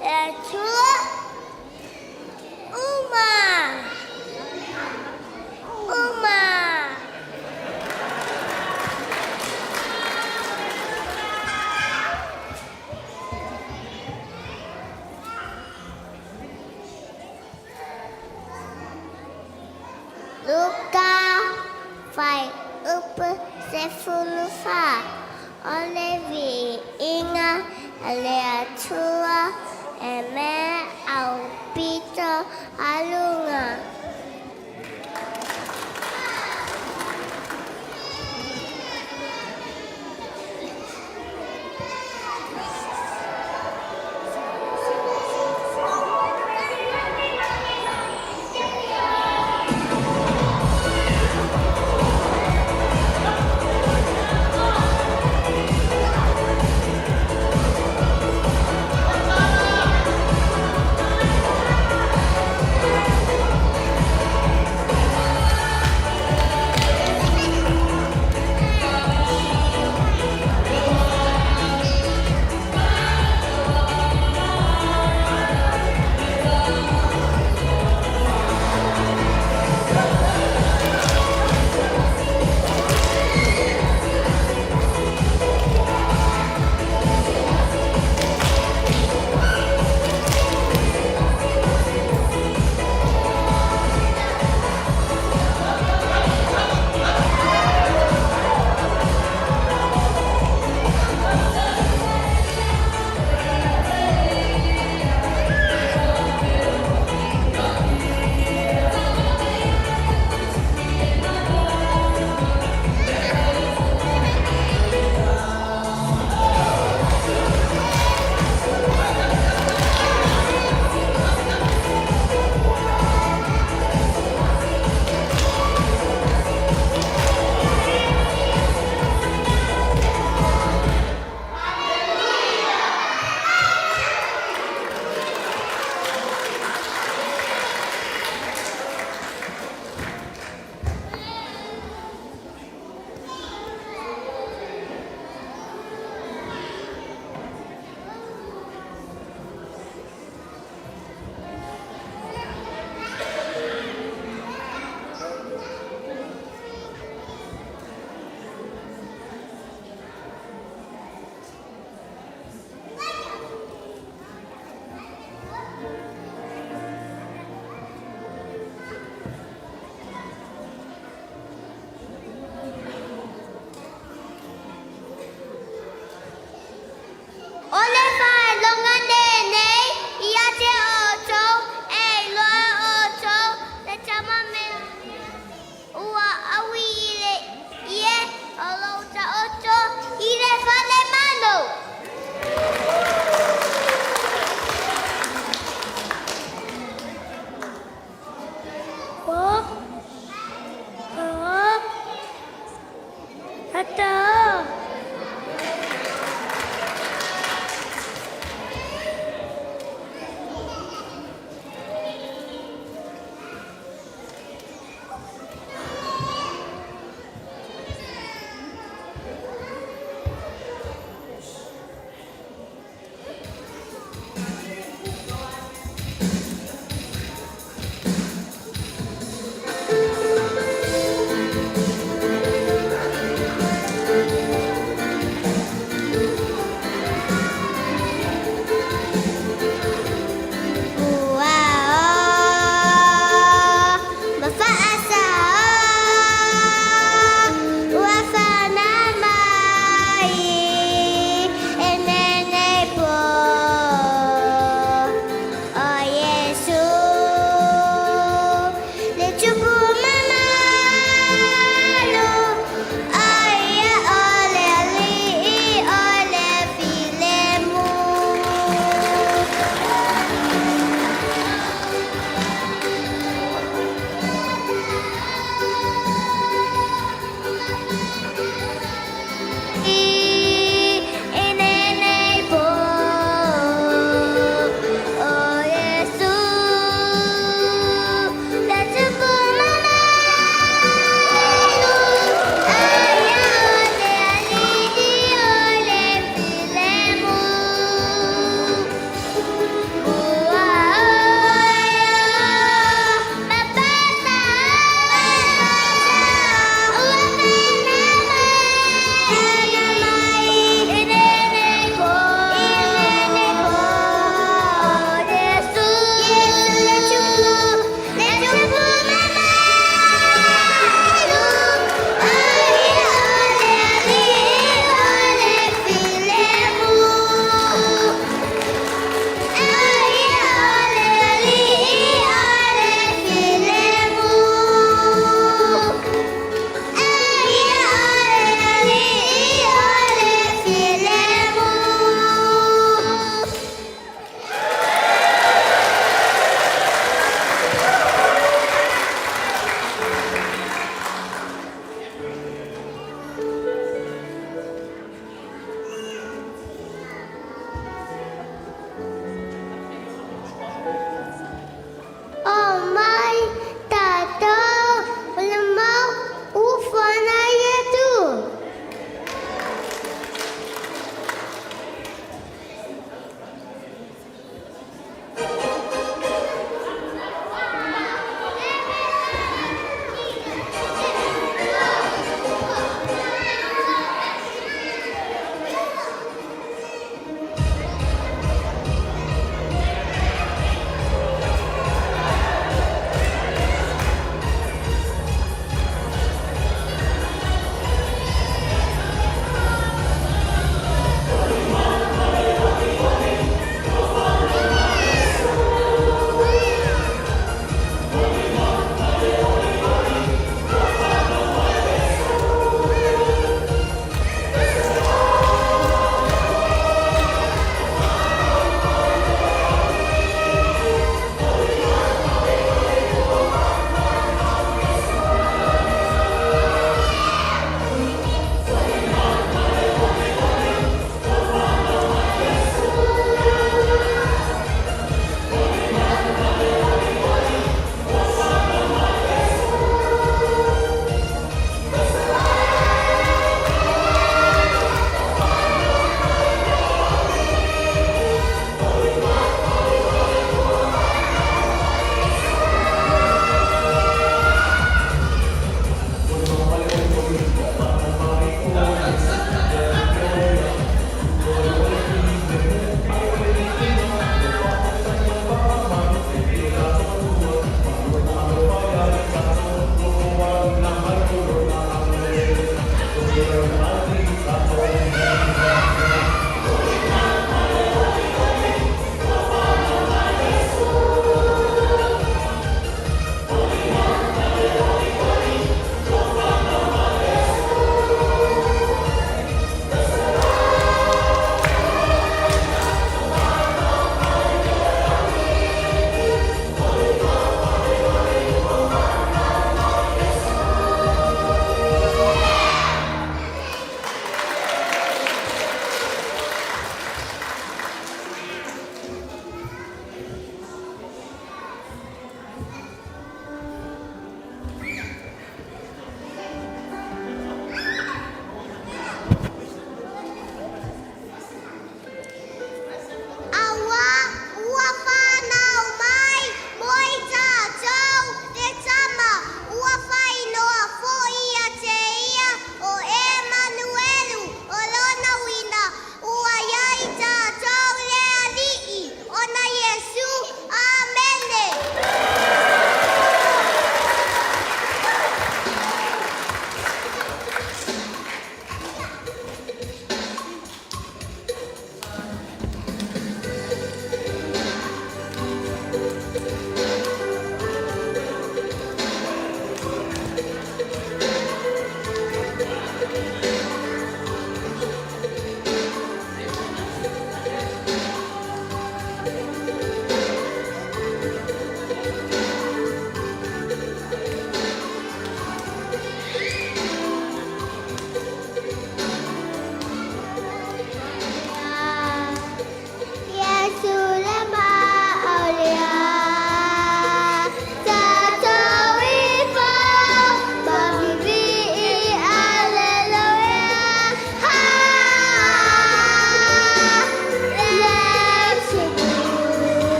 Le Atua uma. Uma. Luka Fuaiupu 14, O le viiga a le Atua e mea aupito a luga.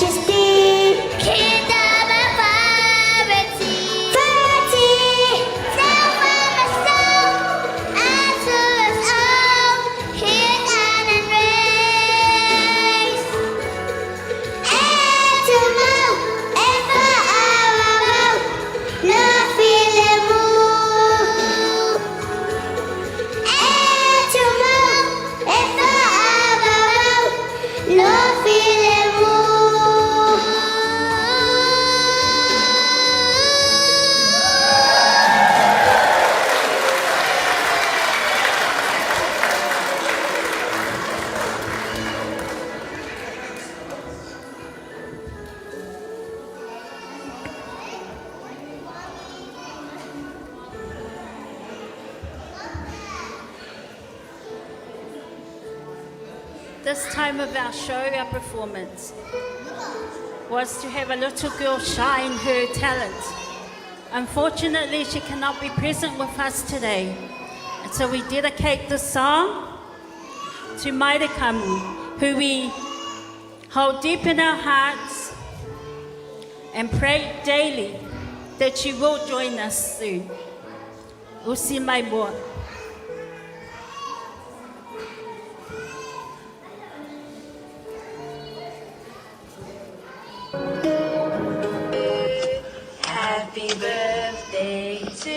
Majesty, Kingdom of poverty, Poverty, Self of a soul, as us all, here and race.
This time of our show, our performance, was to have a little girl shine her talent. Unfortunately, she cannot be present with us today. And so we dedicate this song to Maire Kamu, who we hold deep in our hearts and pray daily that she will join us soon. Usi mai moa.
Happy birthday to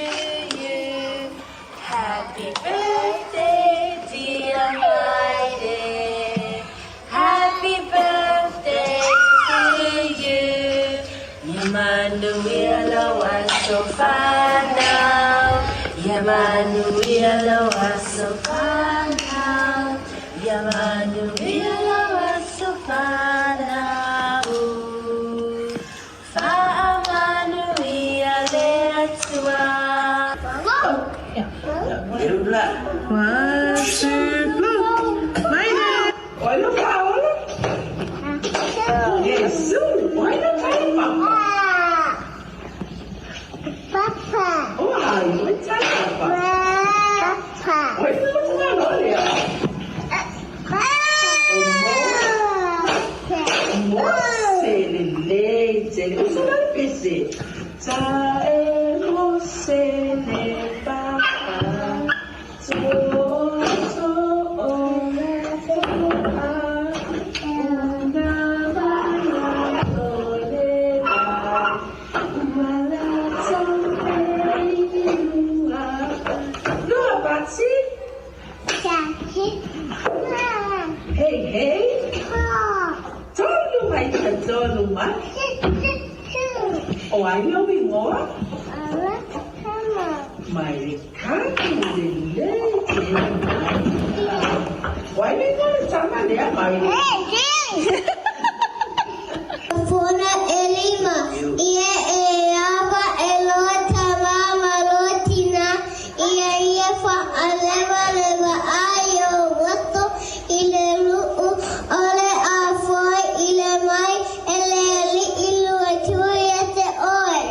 you. Happy birthday, dear Maire. Happy birthday to you. Emmanuel Sofanau. Emmanuel Sofanau. Emmanuel Sofanau. Fa'amanuia le Atua.
Fona elima, ia e ava e loa tama ma loa tina, ia ia whaalewalewa ai o wato i le luu o le afoi i le mai e le alii lua tua ia te oe.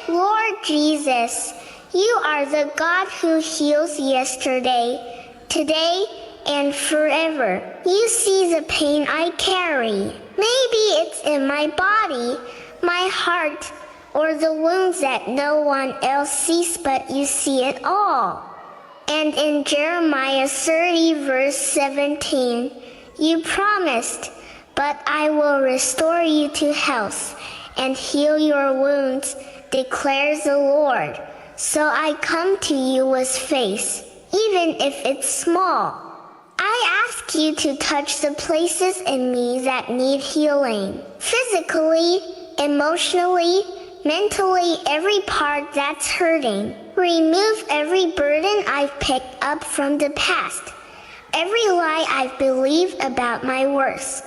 Lord Jesus, you are the God who heals yesterday, today, and forever. You see the pain I carry. Maybe it's in my body, my heart, or the wounds that no one else sees, but you see it all. And in Jeremiah 30, verse 17, you promised, But I will restore you to health and heal your wounds, declares the Lord. So I come to you with faith, even if it's small. I ask you to touch the places in me that need healing. Physically, emotionally, mentally, every part that's hurting. Remove every burden I've picked up from the past, every lie I've believed about my worth,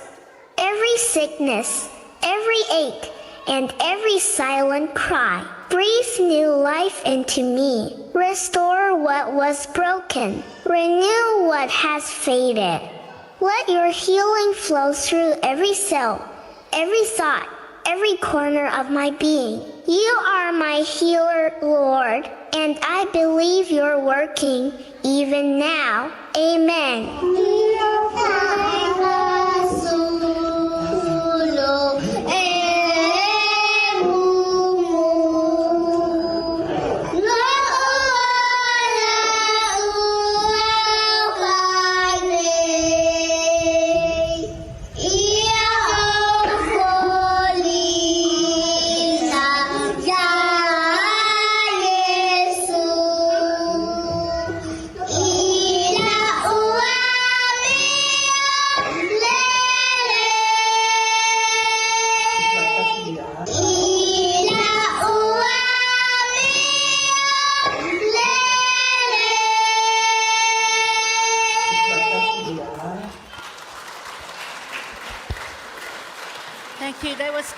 every sickness, every ache, and every silent cry. Breathe new life into me. Restore what was broken. Renew what has faded. Let your healing flow through every cell, every thought, every corner of my being. You are my healer, Lord, and I believe you're working even now. Amen.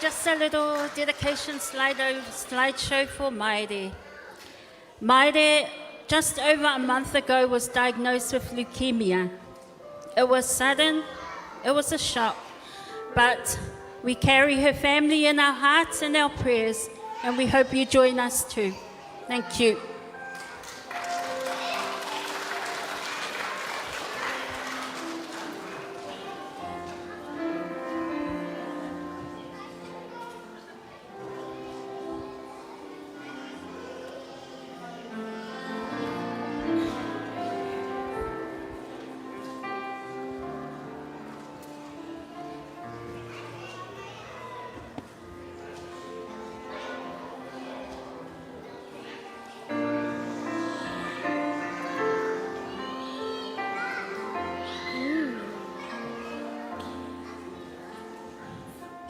Just a little dedication slide slideshow for Maire. Maire, just over a month ago, was diagnosed with leukemia. It was sudden, it was a shock, but we carry her family in our hearts and our prayers, and we hope you join us too. Thank you.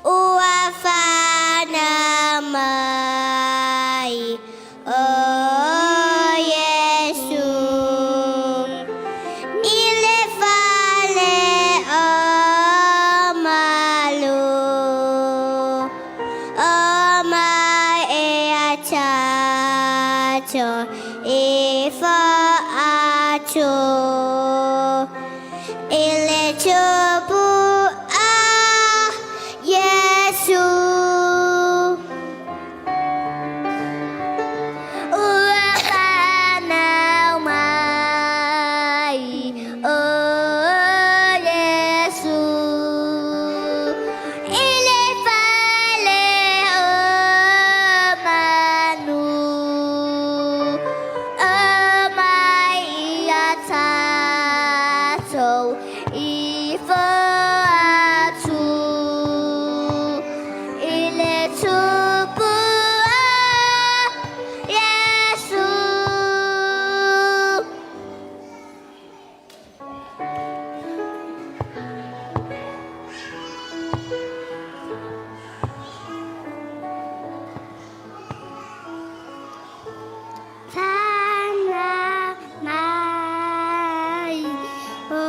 Ua whānau mai o Iesu I le fale o Malu O mai e a tatou I whaatu I le tupu a Iesu. Ua whanau mai o Iesu I le fale o Manu O mai i a tatou i whatu I le tupu a Iesu. Whanau mai o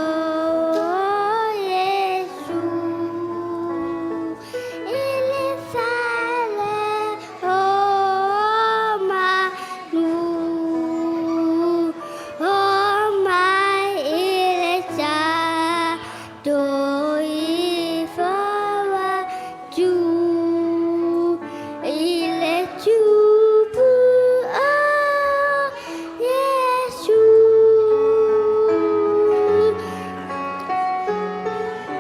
Iesu I le fale o Manu O mai i le tato i whawatu I le tupu o Iesu.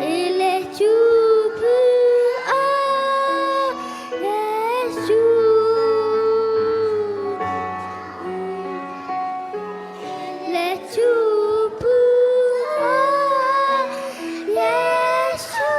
I le tupu o Iesu. Le tupu o Iesu.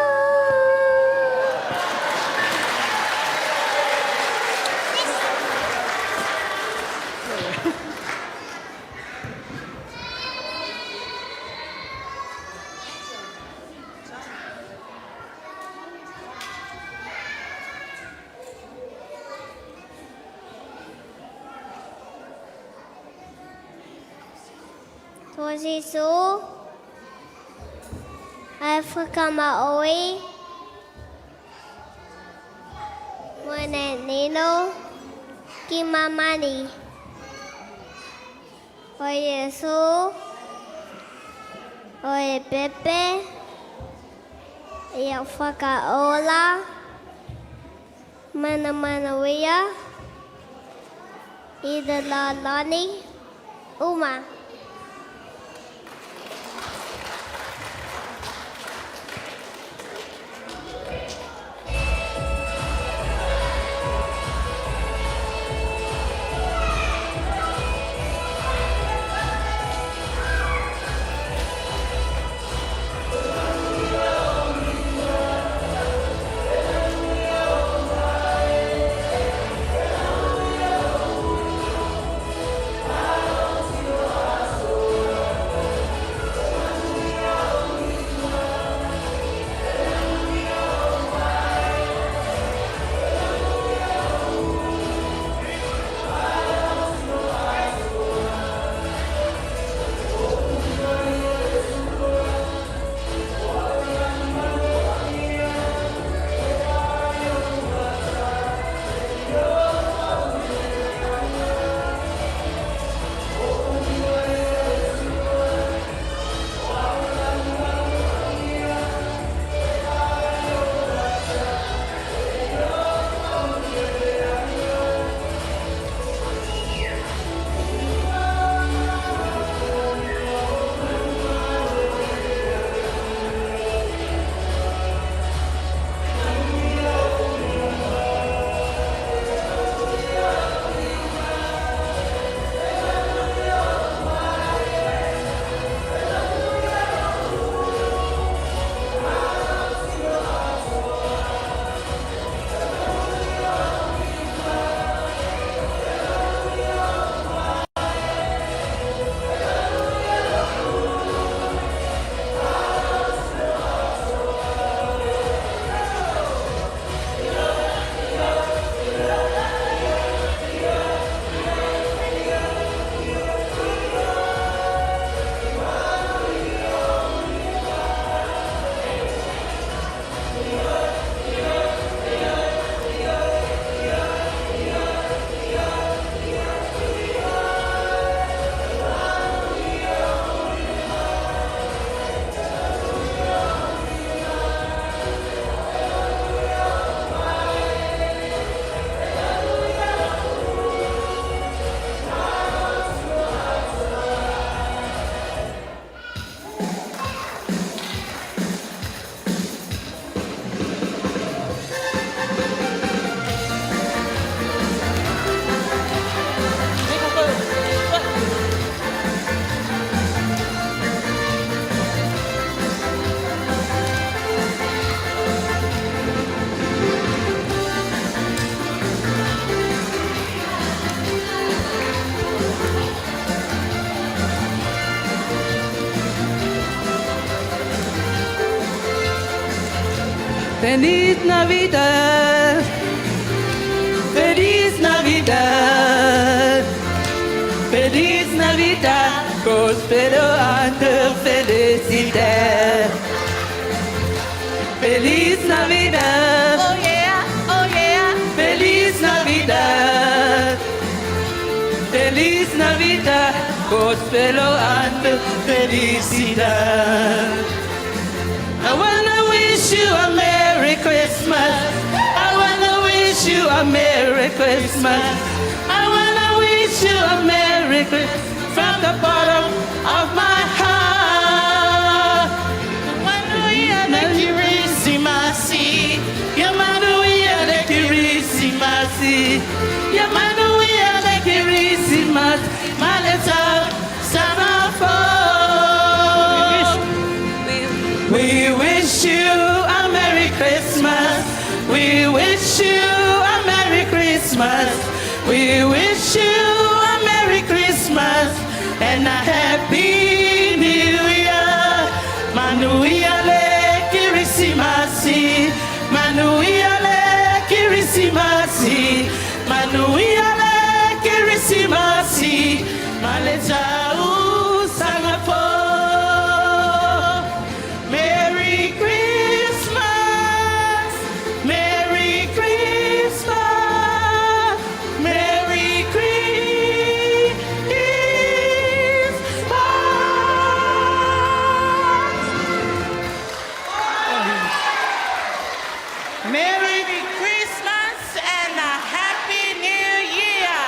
Tosi Su, Afrika Maui, Moana Nino, Kimamani. O Iesu, o e Pepe, ia whakaola, Manamanawia, i the lalani, Uma.
Feliz Navidad Feliz Navidad Feliz Navidad Prospero año felicidad Feliz Navidad
Oh yeah, oh yeah.
Feliz Navidad Feliz Navidad Prospero año felicidad I wanna wish you a Merry Christmas. I wanna wish you a Merry Christmas. I wanna wish you a Merry Christmas from the bottom of my heart.
Manuia le Kirisimasi.
Ia manuia le Kirisimasi. Ia manuia le Kirisimasi. Ma le tausaga fou. We wish you a Merry Christmas. We wish you a Merry Christmas. We wish you a Merry Christmas and a Happy New Year. Manuia le Kirisimasi. Manuia le Kirisimasi. Manuia le Kirisimasi. Ma le tausaga fou. Merry Christmas, Merry Christmas, Merry Christmas.
Merry Christmas and a Happy New Year.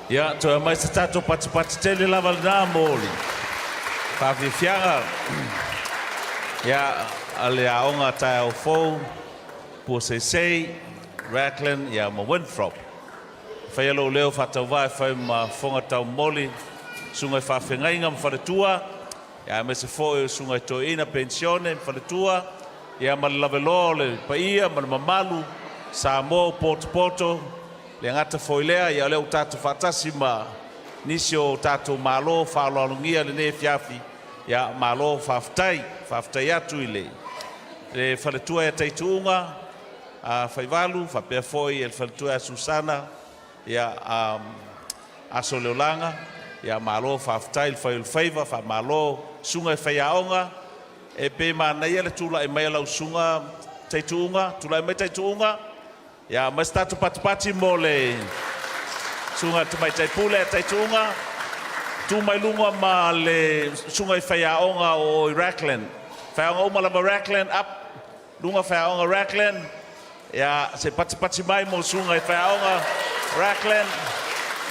Ia, toe aumai se tatou patipati tele lava lena mo le faafiafiaga ia a le aoga taeao fou, Puaseisei, Raglan ia ma Winthrop. E faia lou leo faatauvaa e fai ma fofoga taumoli, susuga i faafeagaiga ma faletua, ia aemaise foi o susuga i toeaina penisione ma faletua, ia ma le laveloa o le paia ma le mamalu Samoa ua potopoto, le gata foi lea, ia o lea ua tatou faatasi ma nisi o tatou Malo faaaloalogia lenei afiafi, ia malo faafetai. Faafetai atu i le le faletua ia Taituuga a Faivalu faapea foi le faletua ia Susana ia a Asoleolaga, ia malo faafetai le fai o le faiva, faamalo susuga i faiaoga, e pei manaia le tulai mai o lau susuga Taituuga, tulai mai Taituuga, ia aumai se tatou patipati mo le susuga i le Tamaitai Pule a Taituuga, tu mai luga ma le susuga i faiaoga o Raglan, faiaoga uma lava Raglan up, luga faiaoga Raglan, Ia, se patipati mai mo susuga i faiaoga Raglan.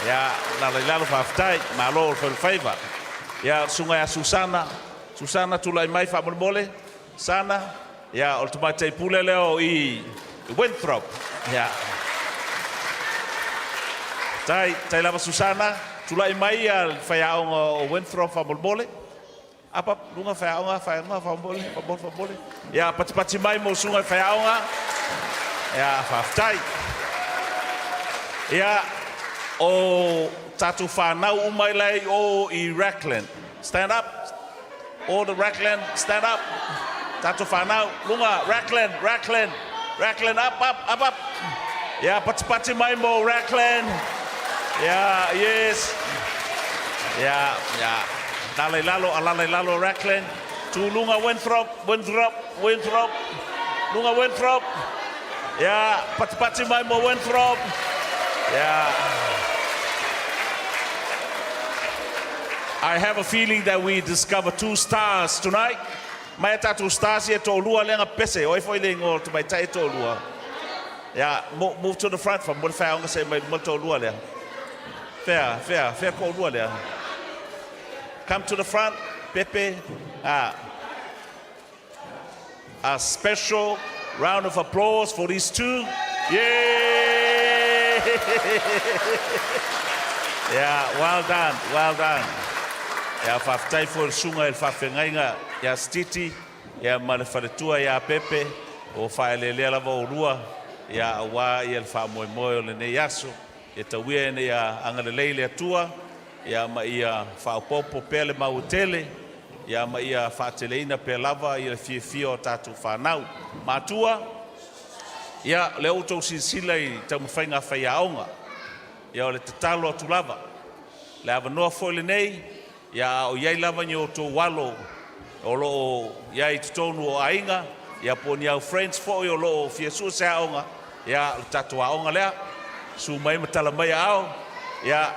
Ia, lala i lalo faafetai. Malo le fai o le faiva. Ia, susuga ia Susana. Susana, tulai mai faamolemole. Sana, ia, o le tamaitai pule lea o i Winthrop. Ia. Tai, tai lava Susana. Tulai mai ia le faiaoga o Winthrop faamolemole. Up up luga faiaoga faiaoga faamolemole faamolemole faamolemole ia patipati mai mo susuga i faiaoga ia faafetai ia o tatou fanau uma ila i o i Raglan stand up all the Raglan stand up tatou fanau luga Raglan Raglan Raglan up up up up ia patipati mai mo Raglan ia yes ia ia Lala i lalo, alala i lalo Raglan, tu luga Winthrop, Winthrop, Winthrop, luga Winthrop, ia, patipati mai mo Winthrop, ia. I have a feeling that we discover two stars tonight. Mai a tatou stars ia e toalua lea na pese, o ai foi le igoa o le tamaitai e toalua? Ia, move to the front, faamolemole faiaoga se i mai luma le toalua lea. Fea, fea, fea toalua lea? Come to the front, Pepe. Ah. A special round of applause for these two. Yay! yeah, well done, well done. Ia, faafetai foi i le susuga i le faafeagaiga ia Stiti, ia ma le faletua ia Pepe. Ua faaeleelea lava oulua, ia, aua ia le faamoemoe o lenei aso. Ia tauia ina ia agalelei le Atua, ia, ma ia faaopoopo pea le maua tele, ia, ma ia faateleina pea lava ia le fiafia o tatou fanau. Matua, ia, o lea ua outou silasila i taumafaiga a faiaoga, ia, o le tatalo atu lava, le avanoa foi lenei, Ia, a o i ai lava ni outou alo o lo o i ai i totonu o aiga, ia po o ni au friends foi o lo o fia sue se aoga, ia, o le tatou aoga lea. Susu mai ma tala mai aao. Ia,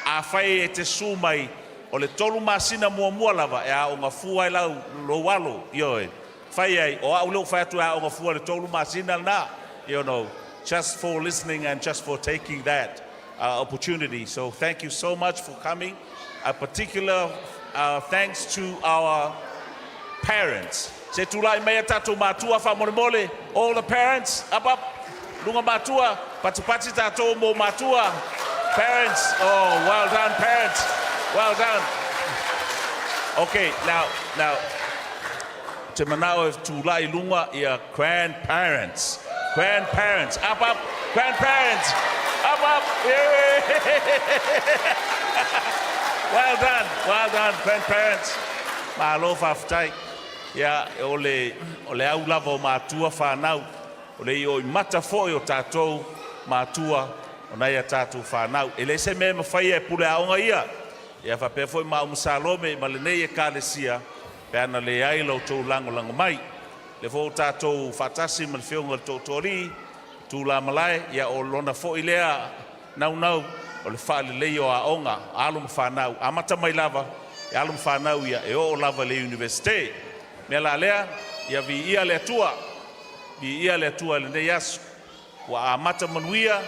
afai e te susu mai, o le tolu masina muamua lava e aoga fua ai lau, lou alo, ioe. Fai ai, o au lea ua fai atu e aoga fua i le tolu masina lena, you know, just for listening and just for taking that opportunity. So thank you so much for coming. A particular thanks to our parents. Se tulai mai a tatou matua faamolemole. All the parents, up up. Lunga matua, patipati tatou mo matua. Parents, oh, well done parents. Well done. Okay, now, now, te manao e tulai lunga ia grandparents. Grandparents, up, up, grandparents, up, up. Yeah. Well done, well done, grandparents. Malo faafetai. Ia, o le, o le au lava o matua whanau, o le io i mata foi o tātou matua o nai a tātou whanau. E le se mea e mafai e pule aoga ia. Ia faapea foi ma au ma Salome ma lenei ekalesia, pe ana leai lo outou lagolago mai. Lea foi ua tatou faatasi ma le Afioga i le Tootooalii, Tulamalae, ia o lona foi lea naunau o le faaleleia o aoga, alo ma fanau, amata mai lava e alo ma fanau ia e oo lava i le Iunivesite. Mea la lea, ia viia le Atua, viia le Atua i lenei aso. Ua amata manuia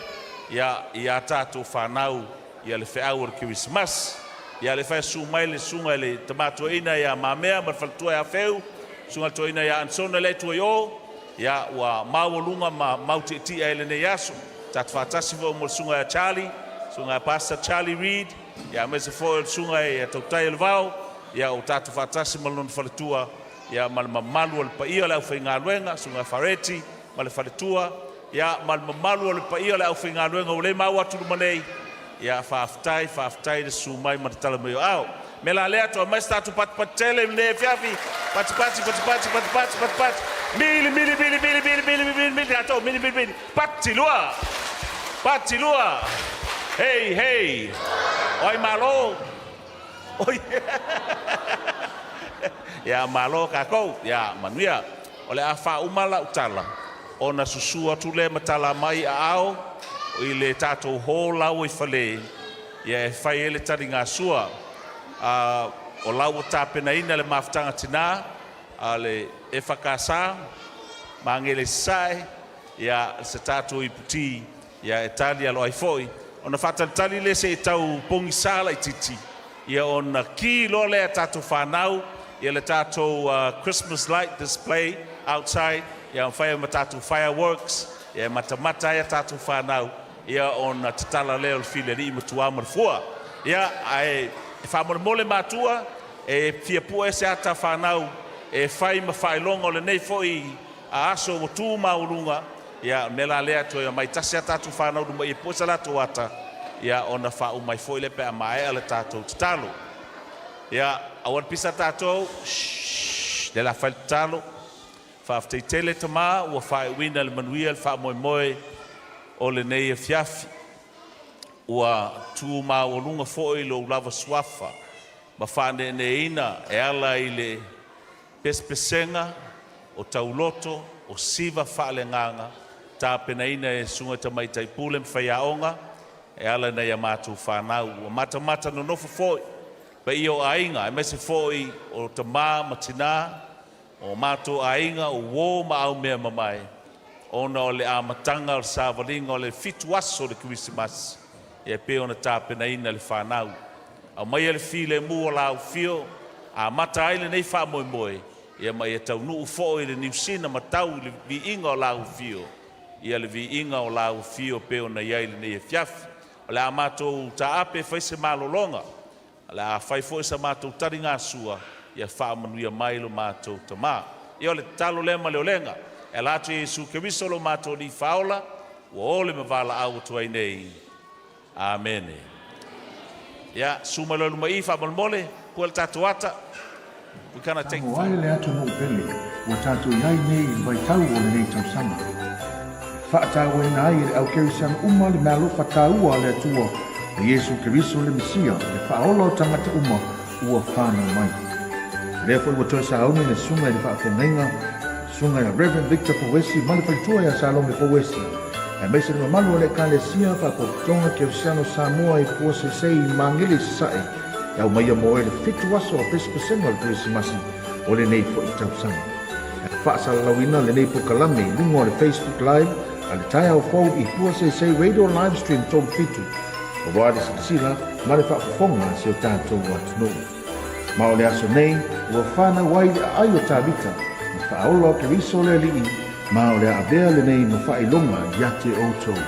ia i a tatou fanau ia le feau o le Kerisimasi. Ia le fai susu mai le susuga i le Tama Toeaina ia Mamea ma le faletua ia Feu, susuga i le Toeaina ia Ansona lea e tua i o, ia ua maualuga ma mautiatia ai lenei aso. Tatou faatasi foi mo le susuga ia Charlie, susuga ia Pastor Charlie Reid, ia aemaise foi o le susuga ia Tautai o le Vao, ia ua tatou faatasi ma lona faletua, ia ma le mamalu o le paia o le aufaigaluega, susuga ia Fareti ma le faletua, ia ma le mamalu o le paia o le aufaigaluega ua le maua atu luma nei, ia faafetai, faafetai le susu mai ma le tala mai o aao. Mea la lea, toe aumai se tatou patipati tele i lenei afiafi, patipati, patipati, patipati, patipati, mili, mili, mili, mili, mili, mili, mili, mili, tatou, mili, mili, mili, pati lua, pati lua, hei, hei, o ai malo, oi, ia malo kākou, ia manuia. O le a faauma lau tala, ona susu atu lea ma tala mai aao i le tatou hall lau i fale, ia e fai ai le taligasua. A o la ua tapenaina le mafutaga tinā a le EFKS, Magele Sasae, ia se tatou iputi, ia e tali alo ai foi. Ona faatalitali lea se i tau pogisa laitiiti, ia ona ki loa lea tatou fanau ia le tatou Christmas light display outside, ia mafai ai ma tatou fireworks, ia e matamata ai a tatou fanau, ia ona tatala lea o le fili alii ma tuā ma le fua. Ia ae e faamolemole matua e fia pue se ata fanau e fai ma faailoga o lenei foi a aso ua tu maualuga, ia o le mea la lea toe aumai tasi a tatou fanau luma ia pue se latou ata, ia ona faauma ai foi lea pe a maea le tatou tatalo. Ia aua le pisa tatou, shh, lea la fai le tatalo. Faafetai tele Tama ua faaiuina le manuia le faamoemoe o lenei afiafi. Ua tu maualuga foi lou lava suafa ma faaneeneeina e ala i le pesepesega o tauloto o siva faaleagaga tapenaina e Susuga Tamaitai Pule ma Faiaoga e ala i nai a matou fanau. Ua matamata nonofo foi paia o aiga aemaise foi o tama ma tinā o matou aiga o uō ma aumea mamae ona o le amataga o le savaliga o le 7 aso o le Kerisimasi e pei ona tapenaina le fanau. Aumaia le filemu o la ufio, amata ai lenei faamoemoe, ia ma ia taunuu foi le niusina ma tau i le viiga o la ufio, ia le viiga o la ufio pei ona i ai lenei afiafi. O le a matou taape fai se malologa, o le a fai foi sa matou taligasua, ia faamanuia mai lo matou Tama. Ia o le tatalo lea ma le olega. E ala atu i Iesu Keriso lo matou Alii Faaola, ua ole ma valaau atu ai nei. Amene. Ia, susu mai loa i luma i i, faamolemole, pue le tatou ata. We gonna take
Samoa e le atunuu pele ua tatou i ai nei i le vaitau o lenei tausaga. E faatauaina ai e le au Kerisiano uma le meaalofa taua a le Atua o Iesu Keriso le Mesia, le Faaola o tagata uma ua fanau mai. O lea foi ua toe sauni le Susuga i le Faafeagaiga, Susuga ia Rev. Victor Pouesi ma le faletua ia Salome Pouesi, aemaise le mamalu o le Ekalesia Faapotopotoga Kerisiano Samoa i Puasesei i Magele i Sasae, e aumaia mo oe le fitu aso a Pesepesega o le Kerisimasi o lenei foi tausaga. E faasalalauina lenei polokalame i luga o le Facebook Live a le Taeao Fou i Puasesei Radio Livestream 37, aua le silasila ma le faafofoga a si o tatou atunuu. Ma o le aso nei, ua fanau ai le aai o Tavita, le faaola o Keriso le Alii, ma o le a avea lenei ma faailoga ia te outou.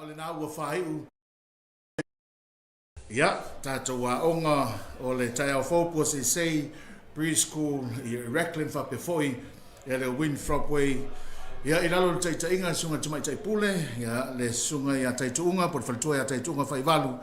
O lena ua faaiu. Ia, tatou aoga o le taeao fou Puaseisei Preschool i Racklin faapea foi ia le Winthrop Way. Ia, i lalo o le taitaiga a le Susuga i le Tamaitai Pule, ia, le Susuga ia Taituuga po o le Faletua ia Taituuga Faivalu,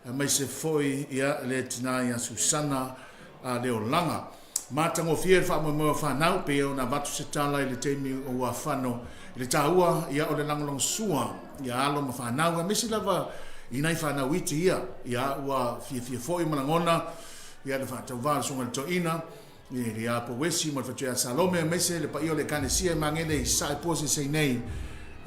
aemaise foi ia le tina ia Susana.
le olaga. Matagofie le faamoemoe o fanau, pei ona avatu se tala i le taimi o ua fano i le taua ia o le lagolagosua ia alo ma fanau aemaise lava i nai fanau iti ia, ia ua fiafia foi ma lagona ia le faatauvā o le Susuga i le Toeaina ia Pouesi ma le Fatuia Salome aemaise le paia o le Ekalesia e magele i Sasae pua seisei nei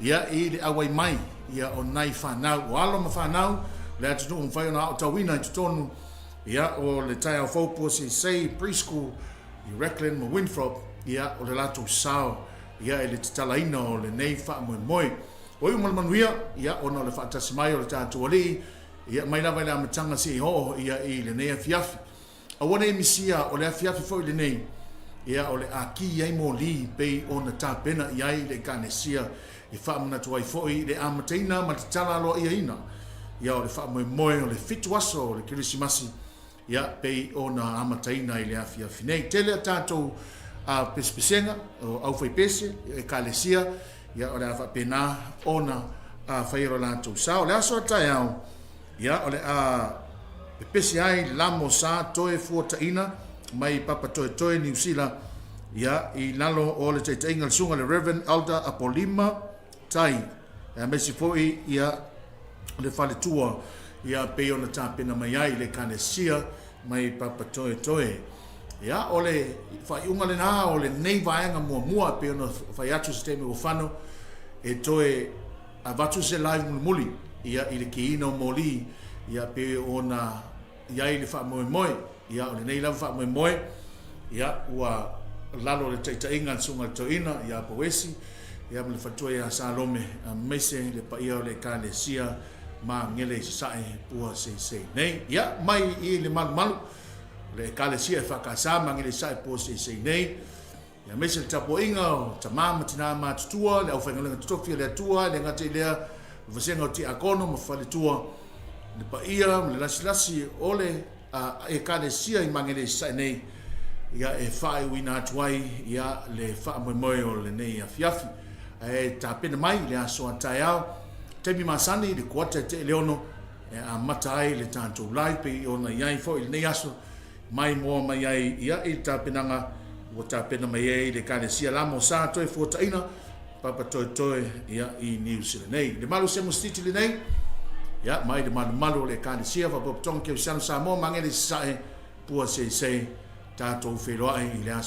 ia i le auai mai ia o nai fanau o alo ma fanau le atunuu mafai ona aotauina i totonu Ia, o le taeao fou pua seisei preschool i Raglan ma Winthrop, ia, o le latou sao, ia, i le tatalaina o lenei faamoemoe. Ua iu ma le manuia, ia, ona o le faatasi mai o le tatou Alii, ia, mai lava i le amataga seia oo, ia, i lenei afiafi. Aua ne i misia, o le afiafi foi lenei, ia, o le a ki ai moli pei ona tapena i ai le Ekalesia e faamanatu ai foi le amataina ma le tatala aloaiaina ia o le faamoemoe o le fitu aso o le Kerisimasi ia pei ona amataina i le afiafi nei. Tele a tatou pesepesega o aufaipese, ekalesia, ia o le a faapena ona faia lo latou sao. O le aso a taeao, ia o le a pepese ai lamo sa toe fuataina mai Papatoetoe, Niu Sila, ia i lalo o le taitaiga le susuga le Reverend Elder Apolima Tai, aemaise foi ia le faletua ia pei ona tapena mai ai le Ekalesia mai Papatoetoe. Ia, o le faaiuga lena o lenei vaega muamua pei ona fai atu se taimi ua fano e toe avatu se live mulimuli ia i le kiina o moli ia pei ona i ai le faamoemoe. Ia, o lenei lava faamoemoe, ia, ua lalo o le taitaiga a le Susuga i le Toeaina ia Pouesi, ia ma le faletua ia Salome, aemaise le paia o le Ekalesia Magele i Sasae pua seisei nei. Ia, mai i le malumalu o le Ekalesia EFKS Magele i Sasae pua seisei nei, ia, aemaise le tapuaiga o tama ma tinā matutua, le aufaigaluega totofi a le Atua, e le gata i lea, le vasega o tiakono ma faletua, le paia ma le lasilasi o le Ekalesia i Magele i Sasae nei, ia, e faaiuina atu ai ia le faamoemoe o lenei afiafi. Ae tapena mai i le aso a taeao, taimi masani i le kuata e 5:45 e amata ai le tatou live pei ona i ai foi i lenei aso, mai moa mai ai ia i le tapenaga ua tapena mai ai le Ekalesia la mo sa toe fuataina Papatoetoe ia i Niu Sila nei. Le malu se mosititi lenei, ia mai le malumalu o le Ekalesia Faapotopotoga Kerisiano Samoa Magele i Sasae, pua seisei, tatou feiloai i le aso.